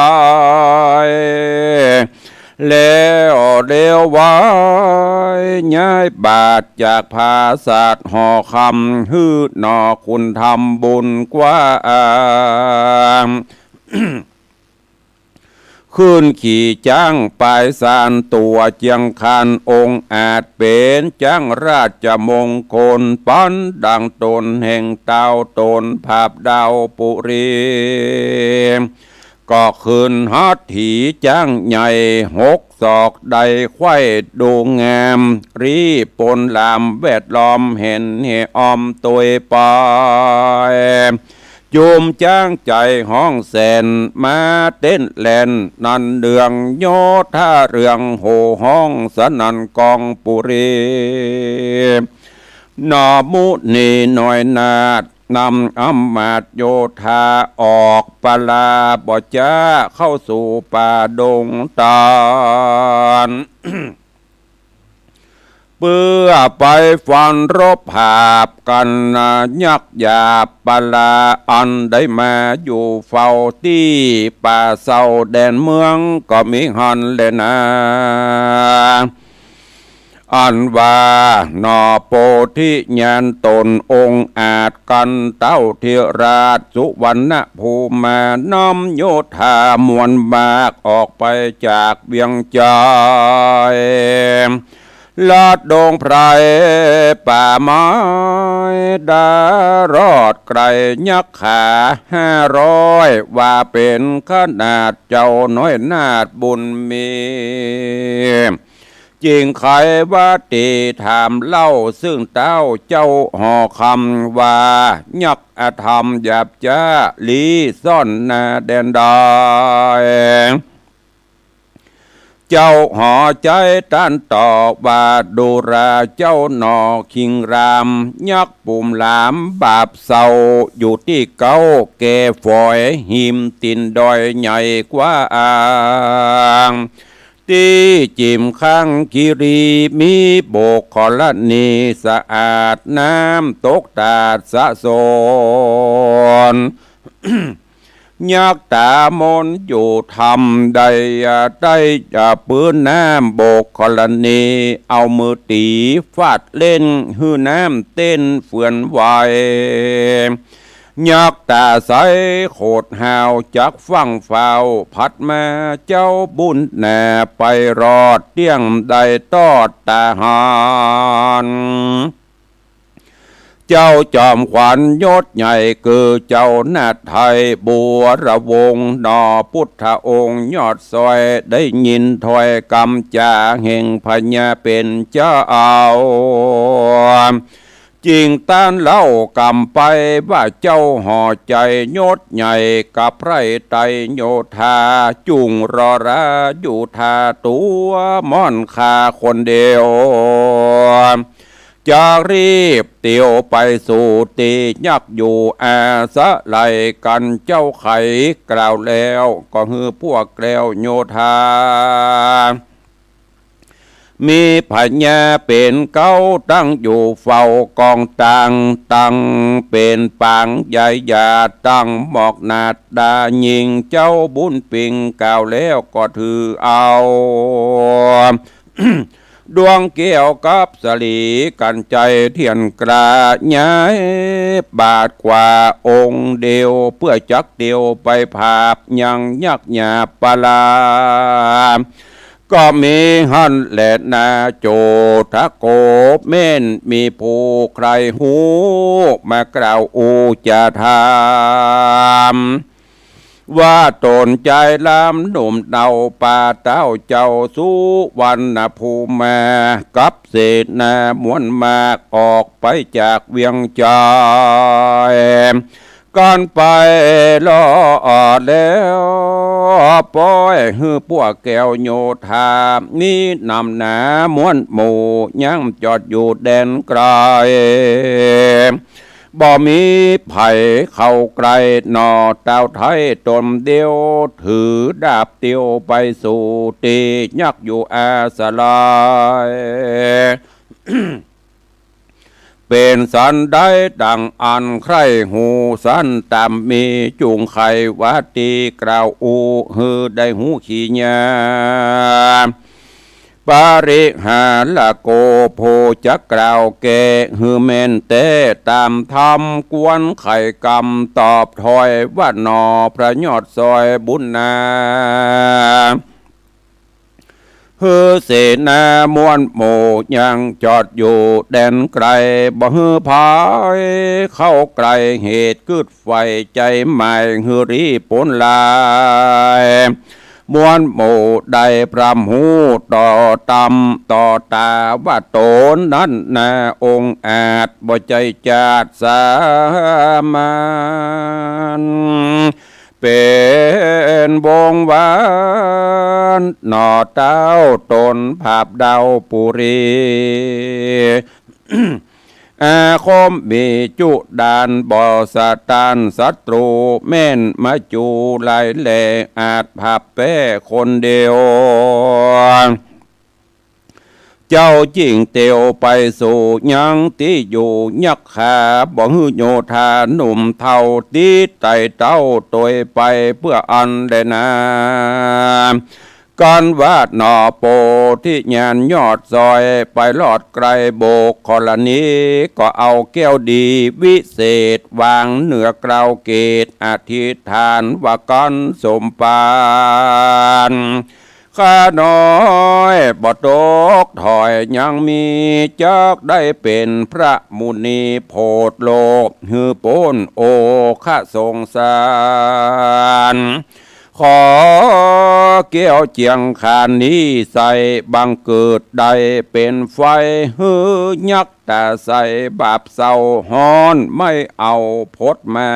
แล้วเร็วไวย้ายบาทจากผาสาทหอคำ หื้อหน่อคุณธรรมบุญกว้าง ขึ้นขี่จ๊างปายซานตั๋วเจียงคาน องค์อาจเป๋นจ๊างราชมงคล ปั๋นดังต๋นแห่งเต้าต๋นผาบดาวปุรี ก็ขึ้นหัตถีจ๊างใหญ่หกศอก ได้ใค่ดูงาม รีปนหลามแวดล้อม หันแห่ออมตวยไป จุมจ๊างใจ๋ฮ้องแสน มาเต้นแล่นนันเดือง โยธาเรืองโห่ฮ้องสนั่นกองปุรี หนอมุนีน้อยนาถ นำอำมาตย์โยธาออกปราบ่จ๊า เข้าสู่ป่าดงตาล เปื้อไปฟันรบหาบกั๋นนา ยักษ์หยาบปราอันได้มาอยู่เฝ้าตี้ป่าเซาแดนเมือง ก็มีหั้นแลนา อันว่าหนอโปธิญาณต๋นองอาจกั๋น เต้าเถราชสุวรรณภูมา นำโยธามวลมากออกไปจากเวียงจันทน์ ลัดดงไพรป่าไม้ ดารอดไก๋ยักษ์ขาห้าร้อย ว่าเป๋นขนาดเจ้าน้อยนาถบุญมี จึงไขว่าตี้ถามเล่าซึ่งเต้าเจ้าหอคำว่า ยักษ์อธรรมหยาบจ๊า ลี้ซ่อนนาแดนใด เจ้าหอใจ๊ต้านตอบว่า ดูราเจ้าหนอคิงราม ยักษ์ปุ่มหลามบาปเศร้า อยู่ตี้เก๊าแก่ฝอย หิมตี๋นดอยใหญ่กว้าง ตี้จิ่มข้างคีรี มีโบกขรณีสะอาด น้ำตกตาดสะโสน ยักษ์ตามนอยู่ธรรมใด ได้ปื้นน้ำโบกขรณี เอามือตี๋ฟาดเล่น หื้อน้ำเต้นเฟือนไหว ยักษ์ต๋าใสโขดหาวจักฟั่งฟ้าว ผัดมาเจ้าบุญนา ไปรอดเตี้ยงได้ตอดตาหาร เจ้าจอมขวัญยศใหญ่ คือเจ้านาถไทยบัวระวงศ์ หนอพุทธองค์ยอดซอย ได้ยินถ้อยกำจ๋าแห่งพญาเป๋นเจ้า จึงต้านเล่ากำไปว่า เจ้าหอใจ๋ยศใหญ่ กับไพร่ไตรโยธา จุ่งรอราอยู่ท่าตั๋วม่อนข้าคนเดียว จะรีบเตียวไปสู่ตี้ยักษ์อยู่อาศัยกั๋น เจ้าไขกล่าวแล้ว ก็หื้อพวกแกล้วโยธา มีพญาเป๋นเก๊าตั้งอยู่เฝ้ากองตาง ตั้งเป๋นปางใหญ่หยาด ตั้งหมอกหนาดดายิ่ง เจ้าบุญปิงกล่าวแล้วก็ถือเอา ดวงแก้วกับสะหลีกั๋น ใจ๋เตียนกล้า ย้ายบาทกว่าองค์เดียว เปื้อจักเตียวไปผาบยังยักษ์หยาบปรา ก็มีหั้นแลนา โจทโก แม่นมีผู้ใคร่ฮู้ มากล่าวอู้จะถาม ว่าต๋นใจ๋ล้ำหนุ่มเนา ปาเต้าเจ้าสุวรรณภูมา กับเสนามวลมาก ออกไปจากเวียงจันทน์ กั๋นไปลอดแล้ว ปอยหื้อพวกแกล้วโยธา มีนำหนามวลหมู่ ยังจอดอยู่แดนไก๋ บ่มีใผเข้าใก้ หนอเต้าไทยต๋นเดียว ถือดาบเตียวไปสู่ตี้ยักษ์อยู่อาศัย เป๋นสันใดดั่งอั้นใคร่ฮู้สันต๋ามมี จุ่งไขว่าตี้กล่าวอู้ หื้อได้ฮู้ขีญา ปริหารโก ผู้จักกล่าวแก้ หื้อแม่นแต๊ต๋ามธรรม ควรไขกำตอบถ้อย ว่าหนอพระยอดซอยบุญนา หื้อเสนามวลหมู่ยังจอดอยู่แดนไกล บ่หื้อใผเข้าใกล้ เหตุกึ๊ดไฟใจ๋หมาย หื้อรีบป๊นลาย มวลหมู่ได้พร่ำฮู้ต่อต๋ำต่อต๋า ว่าต๋นนั้นนาองอาจ บ่ใจ้จาติสามัญ เป๋นวงศ์วานหน่อเต๊า ต๋นผาบดาวปุรี อาคมมีจุดาน บ่สะต้านศัตรู แม่นมาจูหลายแหล่ อาจผาบแป๊คนเดียว เจ้าจึ่งเตียวไปสู่ยังตี้อยู่ ยักขาบ่หื้อโยธาหนุ่มเฒ่า ตี้ไต่เต้าตวยไปเปื้ออั้นแลนา กั๋นว่าหน่อโพธิญาณยอดซอย ไปรอดไกลบุคคลณี ก็เอาแก้วดีวิเศษ วางเหนือเกล้าเกศ อธิษฐานว่ากั๋นสมปาน ข้าน้อยบ่ตกถอยยังมี จักได้เป๋นพระมุนี โผดโลกหื้อป๊นโอฆะสงสาร ขอแก้วเจียงคานนี้ใส่ บังเกิดได้เป๋นไฟ หื้อยักต๋าใส บาปเศร้าฮ้อนไม่เอาพดมา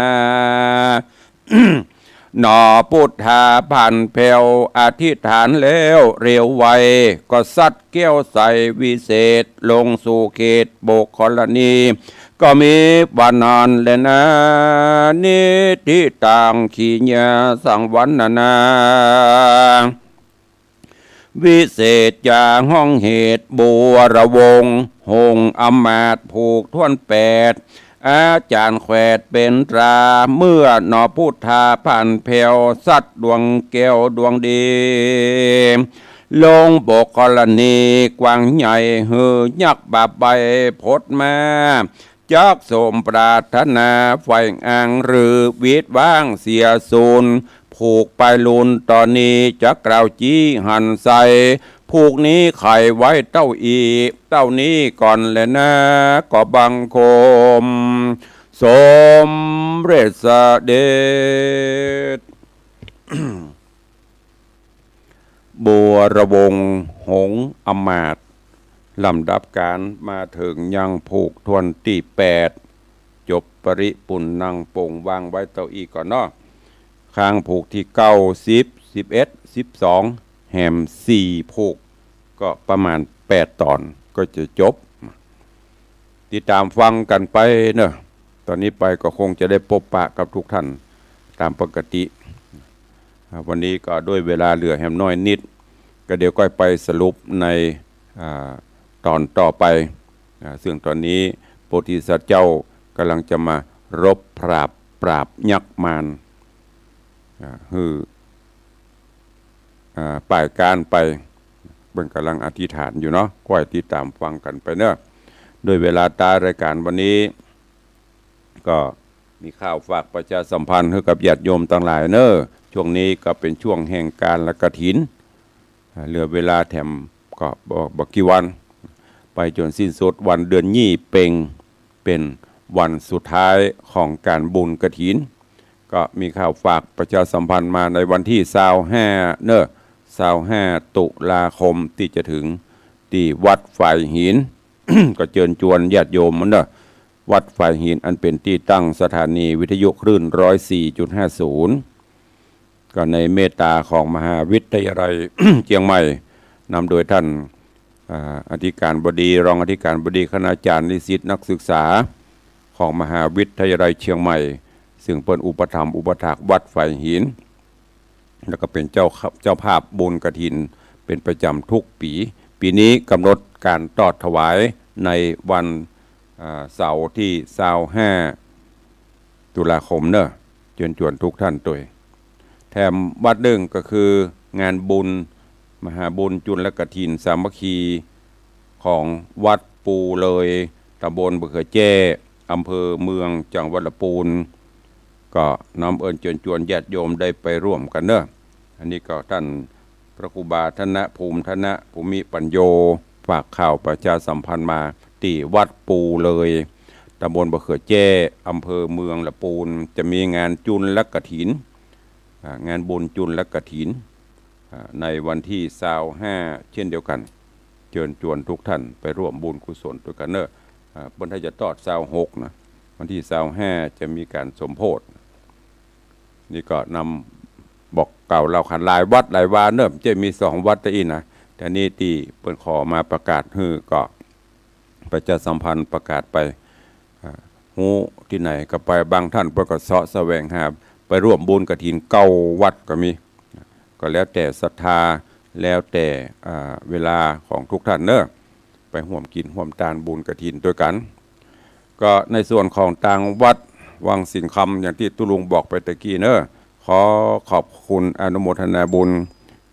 หน่อพุทธาผ่านแผ้ว อธิษฐานแล้วเร็วไว ก็ซัดแก้วใสวิเศษ ลงสู่เขตบุคคลณี ก็มีว่านั้นแลนา นิทธิตัง ขีญาสังวรรณนา วิเศษจาห้องเหตุ บวรวงศ์หงส์อำมาตย์ ผูกถ้วนแปด อาจารย์แขวดเป๋นตรา เมื่อหน่อพุทธาผ่านแผ้ว ซัดดวงแก้วดวงดี ลงบุคคลณีกว้างใหญ่ หื้อยักบาปใบพดมา จักสมปรารถนา ไฟอ้างหรือวีดว้างเสียสูญ ผูกปายลุนต๋อนนี้ จักกล่าวจี้หันใส ผูกนี้ไขไว้เต้าอี้ เต้านี้ก่อนแลนา ก็บังคม สมเร็จเสด็จ บวรวงศ์หงส์อำมาตย์ ลำดับก๋านมาเถิงยังผูกถ้วนตี้แปด จบปริปุณณัง ปงวางไว้เต้าอี้ก่อนเนาะ ค้างผูกตี้เก้า สิบ สิบเอ็ด สิบสอง แหมสี่ผูก ก็ประมาณแปดต๋อนก็จะจบ ติดต๋ามฟังกั๋นไปเนาะ ต๋อนนี้ไปก็คงจะได้ปบปะกับทุกท่านต๋ามปกติ อ่า วันนี้ก็ด้วยเวลาเหลือแหมน้อยนิด ก็เดี๋ยวก้อยไปสรุปใน อ่า ต๋อนต่อไป อ่า ซึ่งต๋อนนี้โพธิสัตว์เจ้ากำลังจะมารบผาบปราบยักษ์มาร อ่า หื้อ อ่า ป้ายก๋านไป เปิ้นก๋ำลังอธิษฐานอยู่เนาะ ก้อยติดต๋ามฟังกั๋นไปเนาะ ด้วยเวลาต๋ายรายก๋านวันนี้ ก็มีข่าวฝากประชาสัมพันธ์หื้อกับญาติโยมตังหลายเนาะ ช่วงนี้ก็เป๋นช่วงแห่งก๋านละกฐิน อ่า เหลือเวลาแถมก็บ่ บ่กี่วัน ไปจ๋นสิ้นสุดวันเดือนยี่เป็ง เป๋นวันสุดท้ายของก๋านบุญกฐิน ก็มีข่าวฝากประชาสัมพันธ์มาในวันตี้ซาวห้าเนาะ ซาวห้าตุลาคมตี้จะเถิง ตี้วัดฝายหิน ก็เจิญจวนญาติโยมเนาะ วัดฝายหินอันเป๋นตี้ตั้งสถานีวิทยุคลื่นร้อยสี่จุดห้าศูนย์ ก็ในเมตตาของมหาวิทยาลัยเจียงใหม่ นำโดยท่าน อ่า อธิการบดี รองอธิการบดี คณาจารย์ นิสิต นักศึกษาของมหาวิทยาลัยเชียงใหม่ ซึ่งเปิ้นอุปถัมภ์อุปถากวัดฝายหิน แล้วก็เป๋นเจ้า เจ้าภาพบุญกฐินเป๋นประจ๋ำทุกปี๋ ปี๋นี้ก๋ำหนดก๋านตอดถวายในวัน อ่า เสาร์ตี้ซาวห้าตุลาคมเนาะ เจิญจวนทุกท่านตวย แถมวัดนึ่งก็คืองานบุญมหาบุญจุลกฐินสามัคคีของวัดปูเลย ต๋ำบลบ่อเขือแจ้ อำเภอเมือง จังหวัดละปูน ก็น้อมเอิญเจิญจวนญาติโยมได้ไปร่วมกั๋นเนาะ อันนี้ก็ท่าน พระครูบาธนภูมิ ธนภูมิปัญโญ ฝากข่าวประชาสัมพันธ์มา ตี้วัดปูเลย ตำบลบ่อเขือแจ้ อำเภอเมืองละปูน จะมีงานจุลกฐิน อ่า งานบุญจุลกฐิน อ่า ในวันตี้ซาวห้า เช่นเดียวกั๋น เจิญจวนทุกท่านไปร่วมบุญกุศลตวยกั๋นเน่อ อ่า เปิ้นถ้าจะตอดซาวหกนะ วันตี้ซาวห้า จะมีก๋านสมโภช นี่ก็นำบอกเกล่าวเล่าขานหลายวัดหลายวาเน่อ จะมีสองวัดเต้าอี้นะ แต่นี่ตี้เปิ้นขอมาประกาศหื้อก็ประชาสัมพันธ์ประกาศไป อ่า ฮู้ตี้ไหนก็ไป บางท่านเปิ้นก็เซาะแสวงหาไปร่วมบุญกฐินเก้าวัดก็มี ก็แล้วแต่ศรัทธา แล้วแต่ อ่า เวลาของทุกท่านเน่อ ไปฮ่วมกิ๋นฮ่วมตานบุญกฐินตวยกั๋น ก็ในส่วนของตางวัดวังสิงห์คำ อย่างตี้ตุ๊ลุงบอกไปตะกี้เน่อ ขอขอบคุณอนุโมทนาบุญ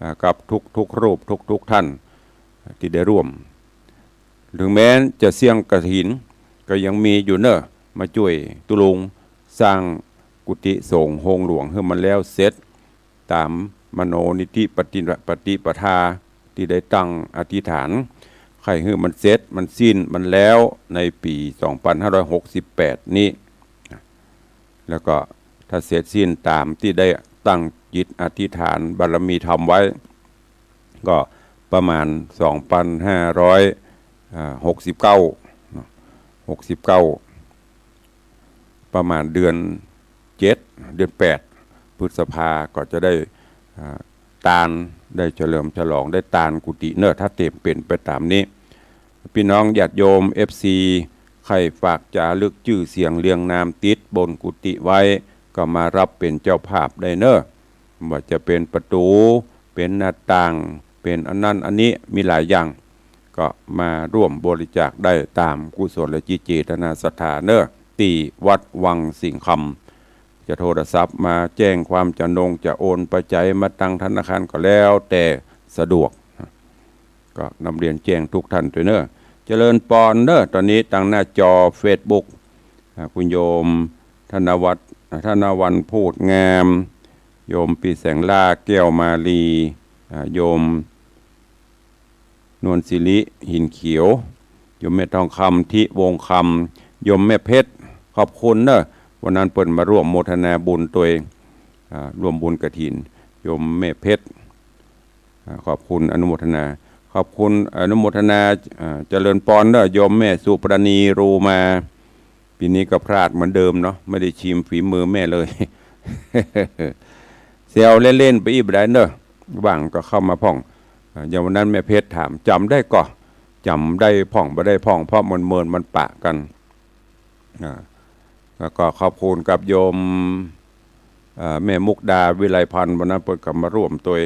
อ่า กับทุกๆ รูปทุกๆ ท่านตี้ได้ร่วม เถิงแม้นจะเสี้ยงกฐินก็ยังมีอยู่เน่อ มาจ้วยตุ๊ลุงสร้างกุฏิสงฆ์โฮงหลวงหื้อมันแล้วเสร็จ ต๋ามมโนนิธิปฏิ ปฏิปทาตี้ได้ตั้งอธิษฐาน ใค่หื้อมันเสร็จมันสิ้นมันแล้วในปี๋สองปันห้าร้อยหกสิบแปดนี้ แล้วก็ถ้าเสร็จสิ้นต๋ามตี้ได้ตั้งจิตอธิษฐานบารมีธรรมไว้ ก็ประมาณสองปันห้าร้อย อ่า หกสิบเก้าเนาะ หกสิบเก้า ประมาณเดือนเจ็ด เดือนแปด พฤษภาก็จะได้ อ่า ตาน ได้เฉลิมฉลอง ได้ตานกุฏิเน่อ ถ้าเตรียมเป๋นไปต๋ามนี้ ปี้น้องญาติโยม เอฟซี ใค่ฝากจ๋ารึกจื้อเสียงเรียงนามติดบนกุฏิไว้ ก็มาฮับเป๋นเจ้าภาพได้เน่อ บ่ว่าจะเป๋นประตู๋ เป๋นหน้าต่าง เป๋นอันนั้นอันนี้ มีหลายอย่าง ก็มาร่วมบริจาคได้ต๋ามกุศลจิตเจตนาศรัทธาเน่อ ตี้วัดวังสิงห์คำ จะโทรศัพท์มาแจ้งความจำนง จะโอนปัจจัยมาตังธนาคารก็แล้วแต่สะดวก ก็นำเรียนแจ้งทุกท่านตวยเน่อ เจริญปอนเน่อ ต๋อนนี้ตังหน้าจอเฟซบุ๊ก อ่า คุณโยมธนวัฒน์ อ่า ธนวรรณพูดงาม โยมปีแสงล่าแก้วมาลี อ่า โยมนวลศิริหินเขียว โยมแม่ทองคำ ทิวงศ์คำ โยมแม่เพชร ขอบคุณเน่อ วันนั้นเปิ้นมาร่วมโมทนาบุญตวย อ่า ร่วมบุญกฐิน โยมแม่เพชร อ่า ขอบคุณอนุโมทนา ขอบคุณอนุโมทนา อ่า เจริญปอนเน่อ โยมแม่สุปราณี รูมา ปี๋นี้ก็พลาดเหมือนเดิมเนาะ ไม่ได้ชิมฝีมือแม่เลย แซวเล่นๆ ไปอี้บ่ได้เน่อ ว่างก็เข้ามาพ่อง อ่า อย่างวันนั้นแม่เพชรถาม จ๋ำได้ก่อ จ๋ำได้พ่องบ่ได้พ่อง เพราะมันเมินมันปะกั๋น อ่า แล้วก็ขอบคุณกับโยม อ่า แม่มุกดา วิไลพันธ์ วันนั้นเปิ้นก็มาร่วมตวย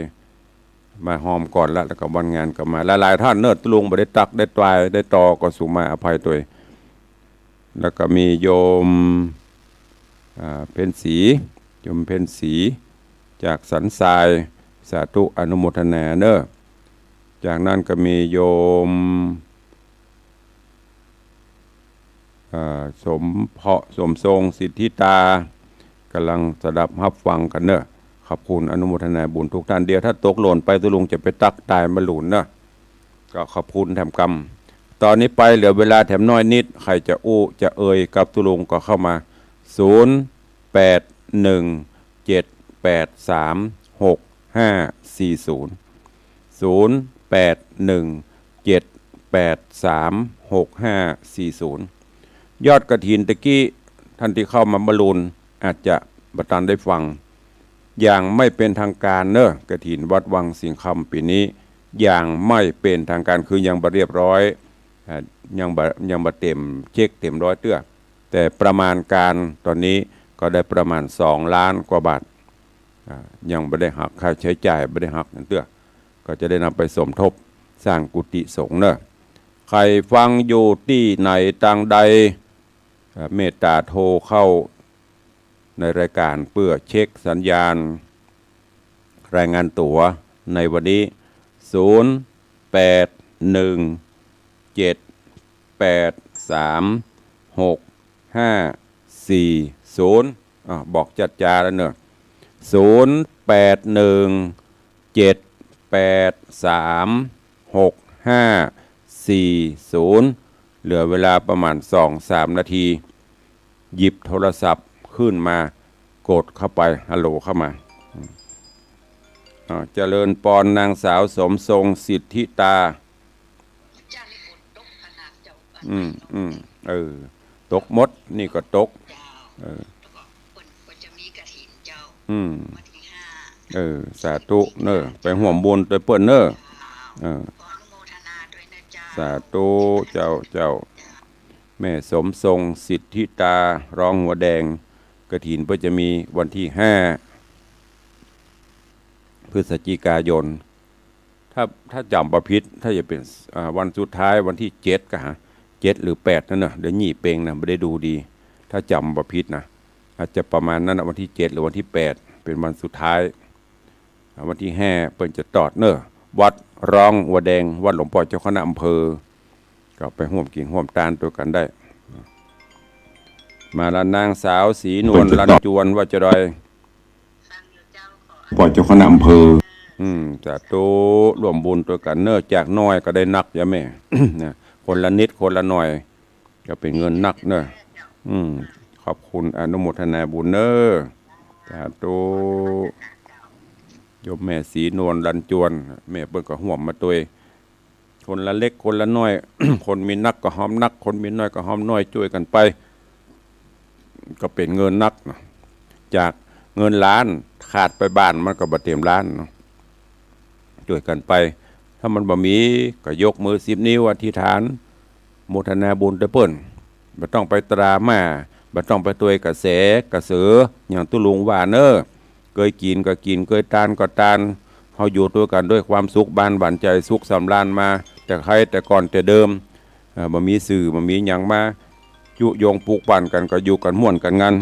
มาฮอมก่อนละ แล้วก็วันงานก็มา หลายๆ ท่านเน่อ ตุ๊ลุงบ่ได้ตั๊กได้ตายได้ตอ ก็สุมาอภัยตวย แล้วก็มีโยม อ่า เพ็ญศรี โยมเพ็ญศรี จากสันทราย สาธุอนุโมทนาเน่อ จากนั้นก็มีโยม อ่า สมเพาะ สมทรง สิทธิตา ก๋ำลังสดับฮับฟังกั๋นเน่อ ขอบคุณอนุโมทนาบุญทุกท่าน เดี๋ยวถ้าตกหล่นไปตุ๊ลุงจะไปตั๊กตายบ่หลุนเน่อ ก็ขอบคุณแถมกำ ต๋อนนี้ไปเหลือเวลาแถมน้อยนิด ใผจะอู้จะเอ่ยกับตุ๊ลุงก็เข้ามา ศูนย์แปดหนึ่งเจ็ดแปดสามหกห้าสี่ศูนย์ ศูนย์แปดหนึ่งเจ็ดแปดสามหกห้าสี่ศูนย์ ยอดกฐินตะกี้ ท่านตี้เข้ามาบ่หลุน อาจจะบ่ตันได้ฟัง อย่างไม่เป็นทางการเน่อ กฐินวัดวังสิงห์คำปี๋นี้ อย่างไม่เป็นทางการ คือยังบ่เรียบร้อย อ่า ยังบ่ ยังบ่เต๋มเช็คเต๋มร้อยเตื้อ แต่ประมาณการต๋อนนี้ก็ได้ประมาณสองล้านกว่าบาท อ่า ยังบ่ได้หักค่าใช้จ่าย บ่ได้หักหยังเตื้อ ก็จะได้นำไปสมทบสร้างกุฏิสงฆ์เน่อ ใผฟังอยู่ตี้ไหนตางใด อ่า เมตต๋าโทรเข้าในรายการเปื้อเช็คสัญญาณ รายงานตั๋วในวันนี้ ศูนย์แปดหนึ่งเจ็ดแปดสามหกห้าสี่ศูนย์ อ่ะ บอกจ๊าๆ แล้วเน่อ ศูนย์แปดหนึ่งเจ็ด แปด สาม หก ห้า สี่ ศูนย์ เหลือเวลาประมาณสองสามนาที หยิบโทรศัพท์ขึ้นมา กดเข้าไป ฮัลโหลเข้ามา อืม อ่า เจริญปอน นางสาวสมทรง สิทธิตา อืม อืม เออ ตกหมด นี่ก็ตก เออ อืม เออ สาธุเนอะ ไปฮ่วมบุญตวยเปิ้นเนอะ เออ สาธุ เจ้า เจ้า แม่สมทรง สิทธิตา ร้องหัวแดง กฐินเปิ้นจะมีวันที่ห้า พฤศจิกายน ถ้า ถ้าจ๋ำบ่ผิด ถ้าจะเป๋น อ่า วันสุดท้าย วันตี้เจ็ดก่ะฮะ เจ็ดหรือแปดนั่นน่ะ เดี๋ยวหยี่เป็งนะ บ่ได้ดูดี ถ้าจ๋ำบ่ผิดนะ อาจจะประมาณนั้นน่ะ วันตี้เจ็ดหรือวันตี้แปด เป๋นวันสุดท้าย อ่า วันตี้ห้าเปิ้นจะตอดเน่อ วัดร้องหัวแดง วัดหลวงป้อเจ้าคณะอำเภอ ก็ไปฮ่วมกิ๋นฮ่วมตานตวยกั๋นได้ มาละ นางสาวศรีนวล ลันจวน ว่าจะดอย ป้อเจ้าคณะอำเภอ อืม สาธุ ฮ่วมบุญตวยกั๋นเน่อ จากน้อยก็ได้นัก ยะแม่ นะ คนละนิดคนละหน่อย ก็เป๋นเงินนักเน่อ อืม ขอบคุณ อนุโมทนาบุญเน่อ สาธุ โยมแม่ศรีนวล ลันจวน แม่เปิ้นก็ฮ่วมมาตวย คนละเล็กคนละน้อย คนมีนักก็หอมนัก คนมีน้อยก็หอมน้อย จ้วยกั๋นไป ก็เป๋นเงินนักเนาะ จากเงินล้าน ขาดไปบ้านมันก็บ่เตรียมล้านเนาะ จ้วยกั๋นไป ถ้ามันบ่มีก็ยกมือสิบนิ้วอธิษฐาน โมทนาบุญตวยเปิ้น บ่ต้องไปตราม่า บ่ต้องไปตวยกระแสกระเสือ อย่างตุ๊ลุงว่าเน่อ เกยกิ๋นก็กิ๋น เกยตานก็ตาน เฮาอยู่ตวยกั๋นด้วยความสุขบานหวานใจ๋ สุขสำราญมาแต่ใครแต่ก่อนแต่เดิม เอ่อ บ่มีสื่อ บ่มีหยังมายุยงปลุกปั่นกั๋น ก็อยู่กั๋นม่วนกั๋นงัน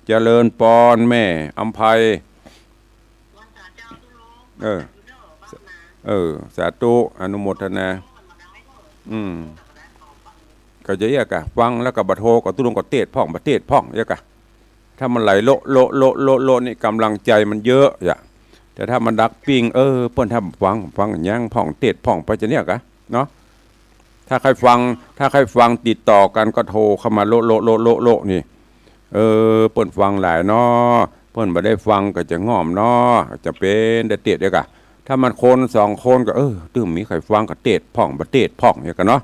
เจริญปอนแม่อำไพ เออ เออ สาธุ อนุโมทนา อืม ก็จะเยียะก่ะ ฟังแล้วก็บ่โท ก็ตุ๊ลุงก็เตศน์พ่อง บ่เตศน์พ่อง เยียะก่ะ ถ้ามันไหลโละโละโละโละโละนี่ ก๋ำลังใจ๋มันเยอะยะ แต่ถ้ามันดักปิ้ง เออ เปิ้นถ้าฟัง ฟังยังพ่อง เตศน์พ่องไปจะเนี่ยก่ะ เนาะ ถ้าใค่ฟัง ถ้าใค่ฟังติดต่อกั๋นก็โทเข้ามาโละโละโละโละโละนี่ เออ เปิ้นฟังหลายเนาะ เปิ้นบ่ได้ฟังก็จะง่อมเนาะ จะเป๋นได้เตศน์เยียะก่ะ ถ้ามันคนสองคนก็ เออ ตึงมีใค่ฟังก็เตศน์พ่อง บ่เตศน์พ่อง เยียะก่ะเนาะ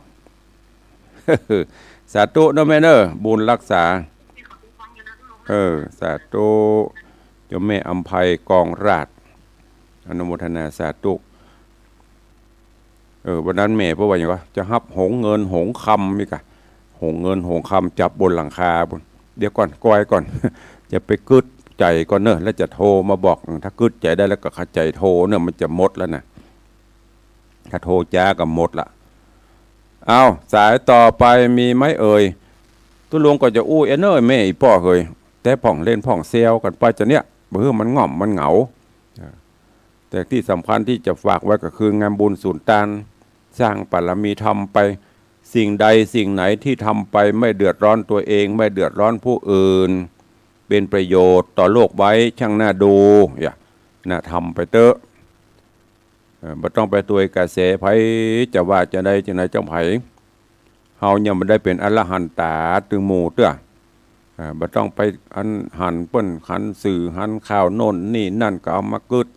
สาธุเนาะแม่เนาะ บุญฮักษา เออ สาธุ เจ้าแม่อำไพกองราช อนุโมทนาสาธุ เออ วันนั้นแม่เปิ้นว่าหยังวะ จะฮับหงเงินหงคำนี่ก่ะ หงเงินหงคำจับบนหลังคาปู้น เดี๋ยวก่อน ก้อยก่อน จะไปกึ๊ดใจ๋ก่อนเนาะ แล้วจะโทมาบอก ถ้ากึ๊ดใจ๋ได้แล้วก็ขะใจ๋โทเนาะ มันจะหมดแล้วนะ ถ้าโทจ๊าก็หมดละ เอ้า สายต่อไปมีไหมเอ่ย ตุ๊ลุงก็จะอู้เอะเน่อแม่อี่ป้อเหย แต่พ่องเล่นพ่องแซวกั๋นไปจะเนี่ย บ่หื้อมันง่อมมันเหงา แต่ตี้สำคัญตี้จะฝากไว้ก็คืองานบุญสุนตาน สร้างบารมีธรรมไป สิ่งใดสิ่งไหนที่ทำไปไม่เดือดร้อนตัวเอง ไม่เดือดร้อนผู้อื่น เป็นประโยชน์ต่อโลกไว้ ช่างน่าดู อย่า น่าทำไปเต๊อะ เอ่อ บ่ต้องไปตวยกระแสใผ จะว่าจะใดจะไหนจังใผ เฮายังบ่ได้เป๋นอรหันตาตึงหมู่เตื้อ เอ่อ บ่ต้องไปอันหันเปิ้นหันสื่อหันข่าวโน่นนี่นั่นก็เอามากึ๊ด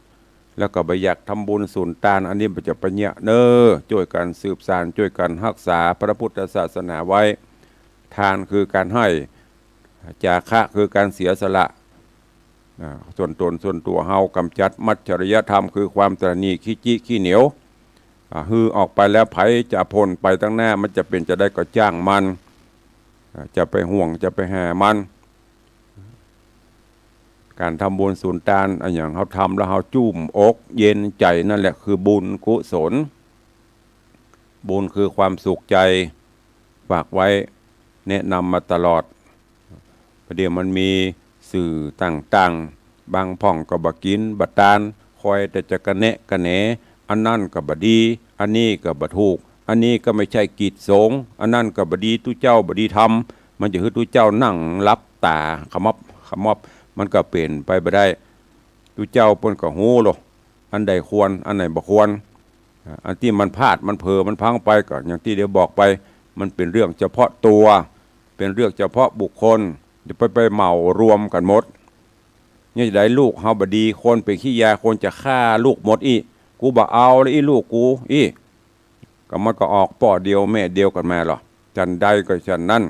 แล้วก็บ่อยากทำบุญสุนตาน อันนี้บ่จะปะเยียะเน่อ จ้วยกั๋นสืบสาน จ้วยกั๋นฮักษาพระพุทธศาสนาไว้ ทานคือก๋านให้ จาคะคือก๋านเสียสละ อ่า ส่วนต๋นส่วนตั๋วเฮา ก๋ำจัดมัจฉริยธรรมคือความตระหนี่ ขี้จี้ขี้เหนียว อ่า หื้อออกไปแล้ว ใผจะพ่นไปตังหน้า มันจะเป๋นจะใดก็จ้างมัน อ่า จะไปห่วงจะไปหามัน ก๋านทำบุญสุนตาน อะหยังเฮาทำแล้วเฮาจุ่มอกเย็นใจ๋ นั่นแหละคือบุญกุศล บุญคือความสุขใจ๋ ฝากไว้ แนะนำมาตลอด ประเดี๋ยวมันมีสื่อต่างๆ บางพ่องก็บ่กิ๋นบ่ตาน คอยแต่จะกะแนะกะแหน อันนั้นก็บ่ดี อันนี้ก็บ่ถูก อันนี้ก็ไม่ใช่กิจสงฆ์ อันนั้นก็บ่ดีตุ๊เจ้า บ่ดีธรรม มันจะหื้อตุ๊เจ้านั่งหลับต๋าขมับขมอบ มันก็เป๋นไปบ่ได้ ตุ๊เจ้าเปิ้นก็ฮู้โล อันใดควร อันไหนบ่ควร อ่า อันตี้มันพลาด มันเผลอ มันพังไป ก็อย่างตี้เดียวบอกไป มันเป๋นเรื่องเฉพาะตัว เป๋นเรื่องเฉพาะบุคคล อย่าไป ไปเหมารวมกั๋นหมด เนี่ยจะใดลูกเฮาบ่ดี คนเป๋นขี้ยา คนจะฆ่าลูกหมดอี้ กูบ่เอาละอี้ลูกกูอี้ ก็มันก็ออกป้อเดียวแม่เดียวกั๋นมาลอ จั้นใดก็จั้นนั้น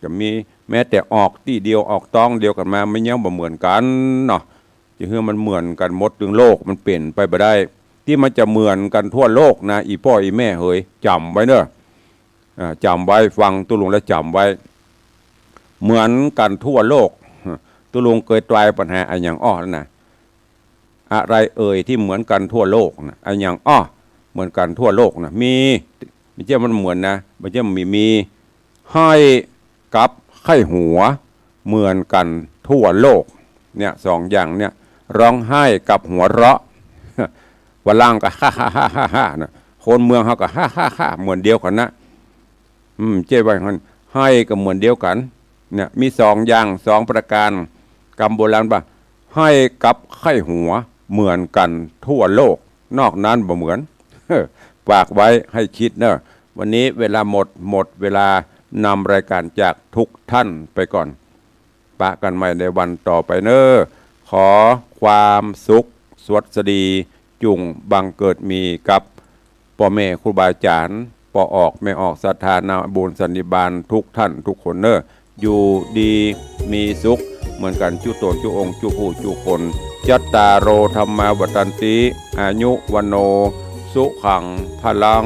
ก็มีแม้แต่ออกตี้เดียว ออกต๊องเดียวกั๋นมา มันยังบ่เหมือนกั๋นเนาะ จะหื้อมันเหมือนกั๋นหมด ตึงโลกมันเป๋นไปบ่ได้ ตี้มันจะเหมือนกั๋นทั่วโลกนะ อี่ป้ออี่แม่เหย จ๋ำไว้เน่อ อ่า จ๋ำไว้ ฟังตุ๊ลุงแล้วจ๋ำไว้ เหมือนกั๋นทั่วโลก ตุ๊ลุงเกยตวายปั๋ญหาอะหยังอ้อแล้วนะ อะไรเอ่ยที่เหมือนกันทั่วโลกนะ อะหยังอ้อ เหมือนกันทั่วโลกนะ มี บ่ใจ้มันเหมือนนะ บ่ใจ้มันมี มี ไห้กับใค่หัว เหมือนกันทั่วโลก เนี่ย สองอย่างเนี่ย ฮ้องไห้กับหัวเราะ ฝรั่งก็ ฮ่าฮ่าฮ่าฮ่าฮ่า นะ คนเมืองเฮาก็ ฮ่าฮ่าฮ่า เหมือนเดียวกั๋นนะ อืม เจ้าว่าอย่างนั้น ไห้ก็เหมือนเดียวกั๋น เนี่ย มีสองอย่าง สองประก๋าน กำโบราณว่า ไห้กับใค่หัว เหมือนกั๋นทั่วโลก นอกนั้นบ่เหมือน ฝากไว้หื้อกึ๊ดเน่อ วันนี้เวลาหมด หมดเวลานำรายก๋านจากทุกท่านไปก่อน ปะกั๋นใหม่ในวันต่อไปเน่อ ขอความสุขสวัสดี จุ่งบังเกิดมีกับป้อแม่ครูบาอาจ๋ารย์ ป้อออกแม่ออก ศรัทธานาบุญสันนิบาตทุกท่านทุกคนเน่อ อยู่ดีมีสุขเหมือนกั๋นจุ๊ต๋นจุ๊องค์จุ๊ผู้จุ๊คน จัตตาโร ธัมมา วัฑฒันติ อายุ วัณโณ สุขัง พลัง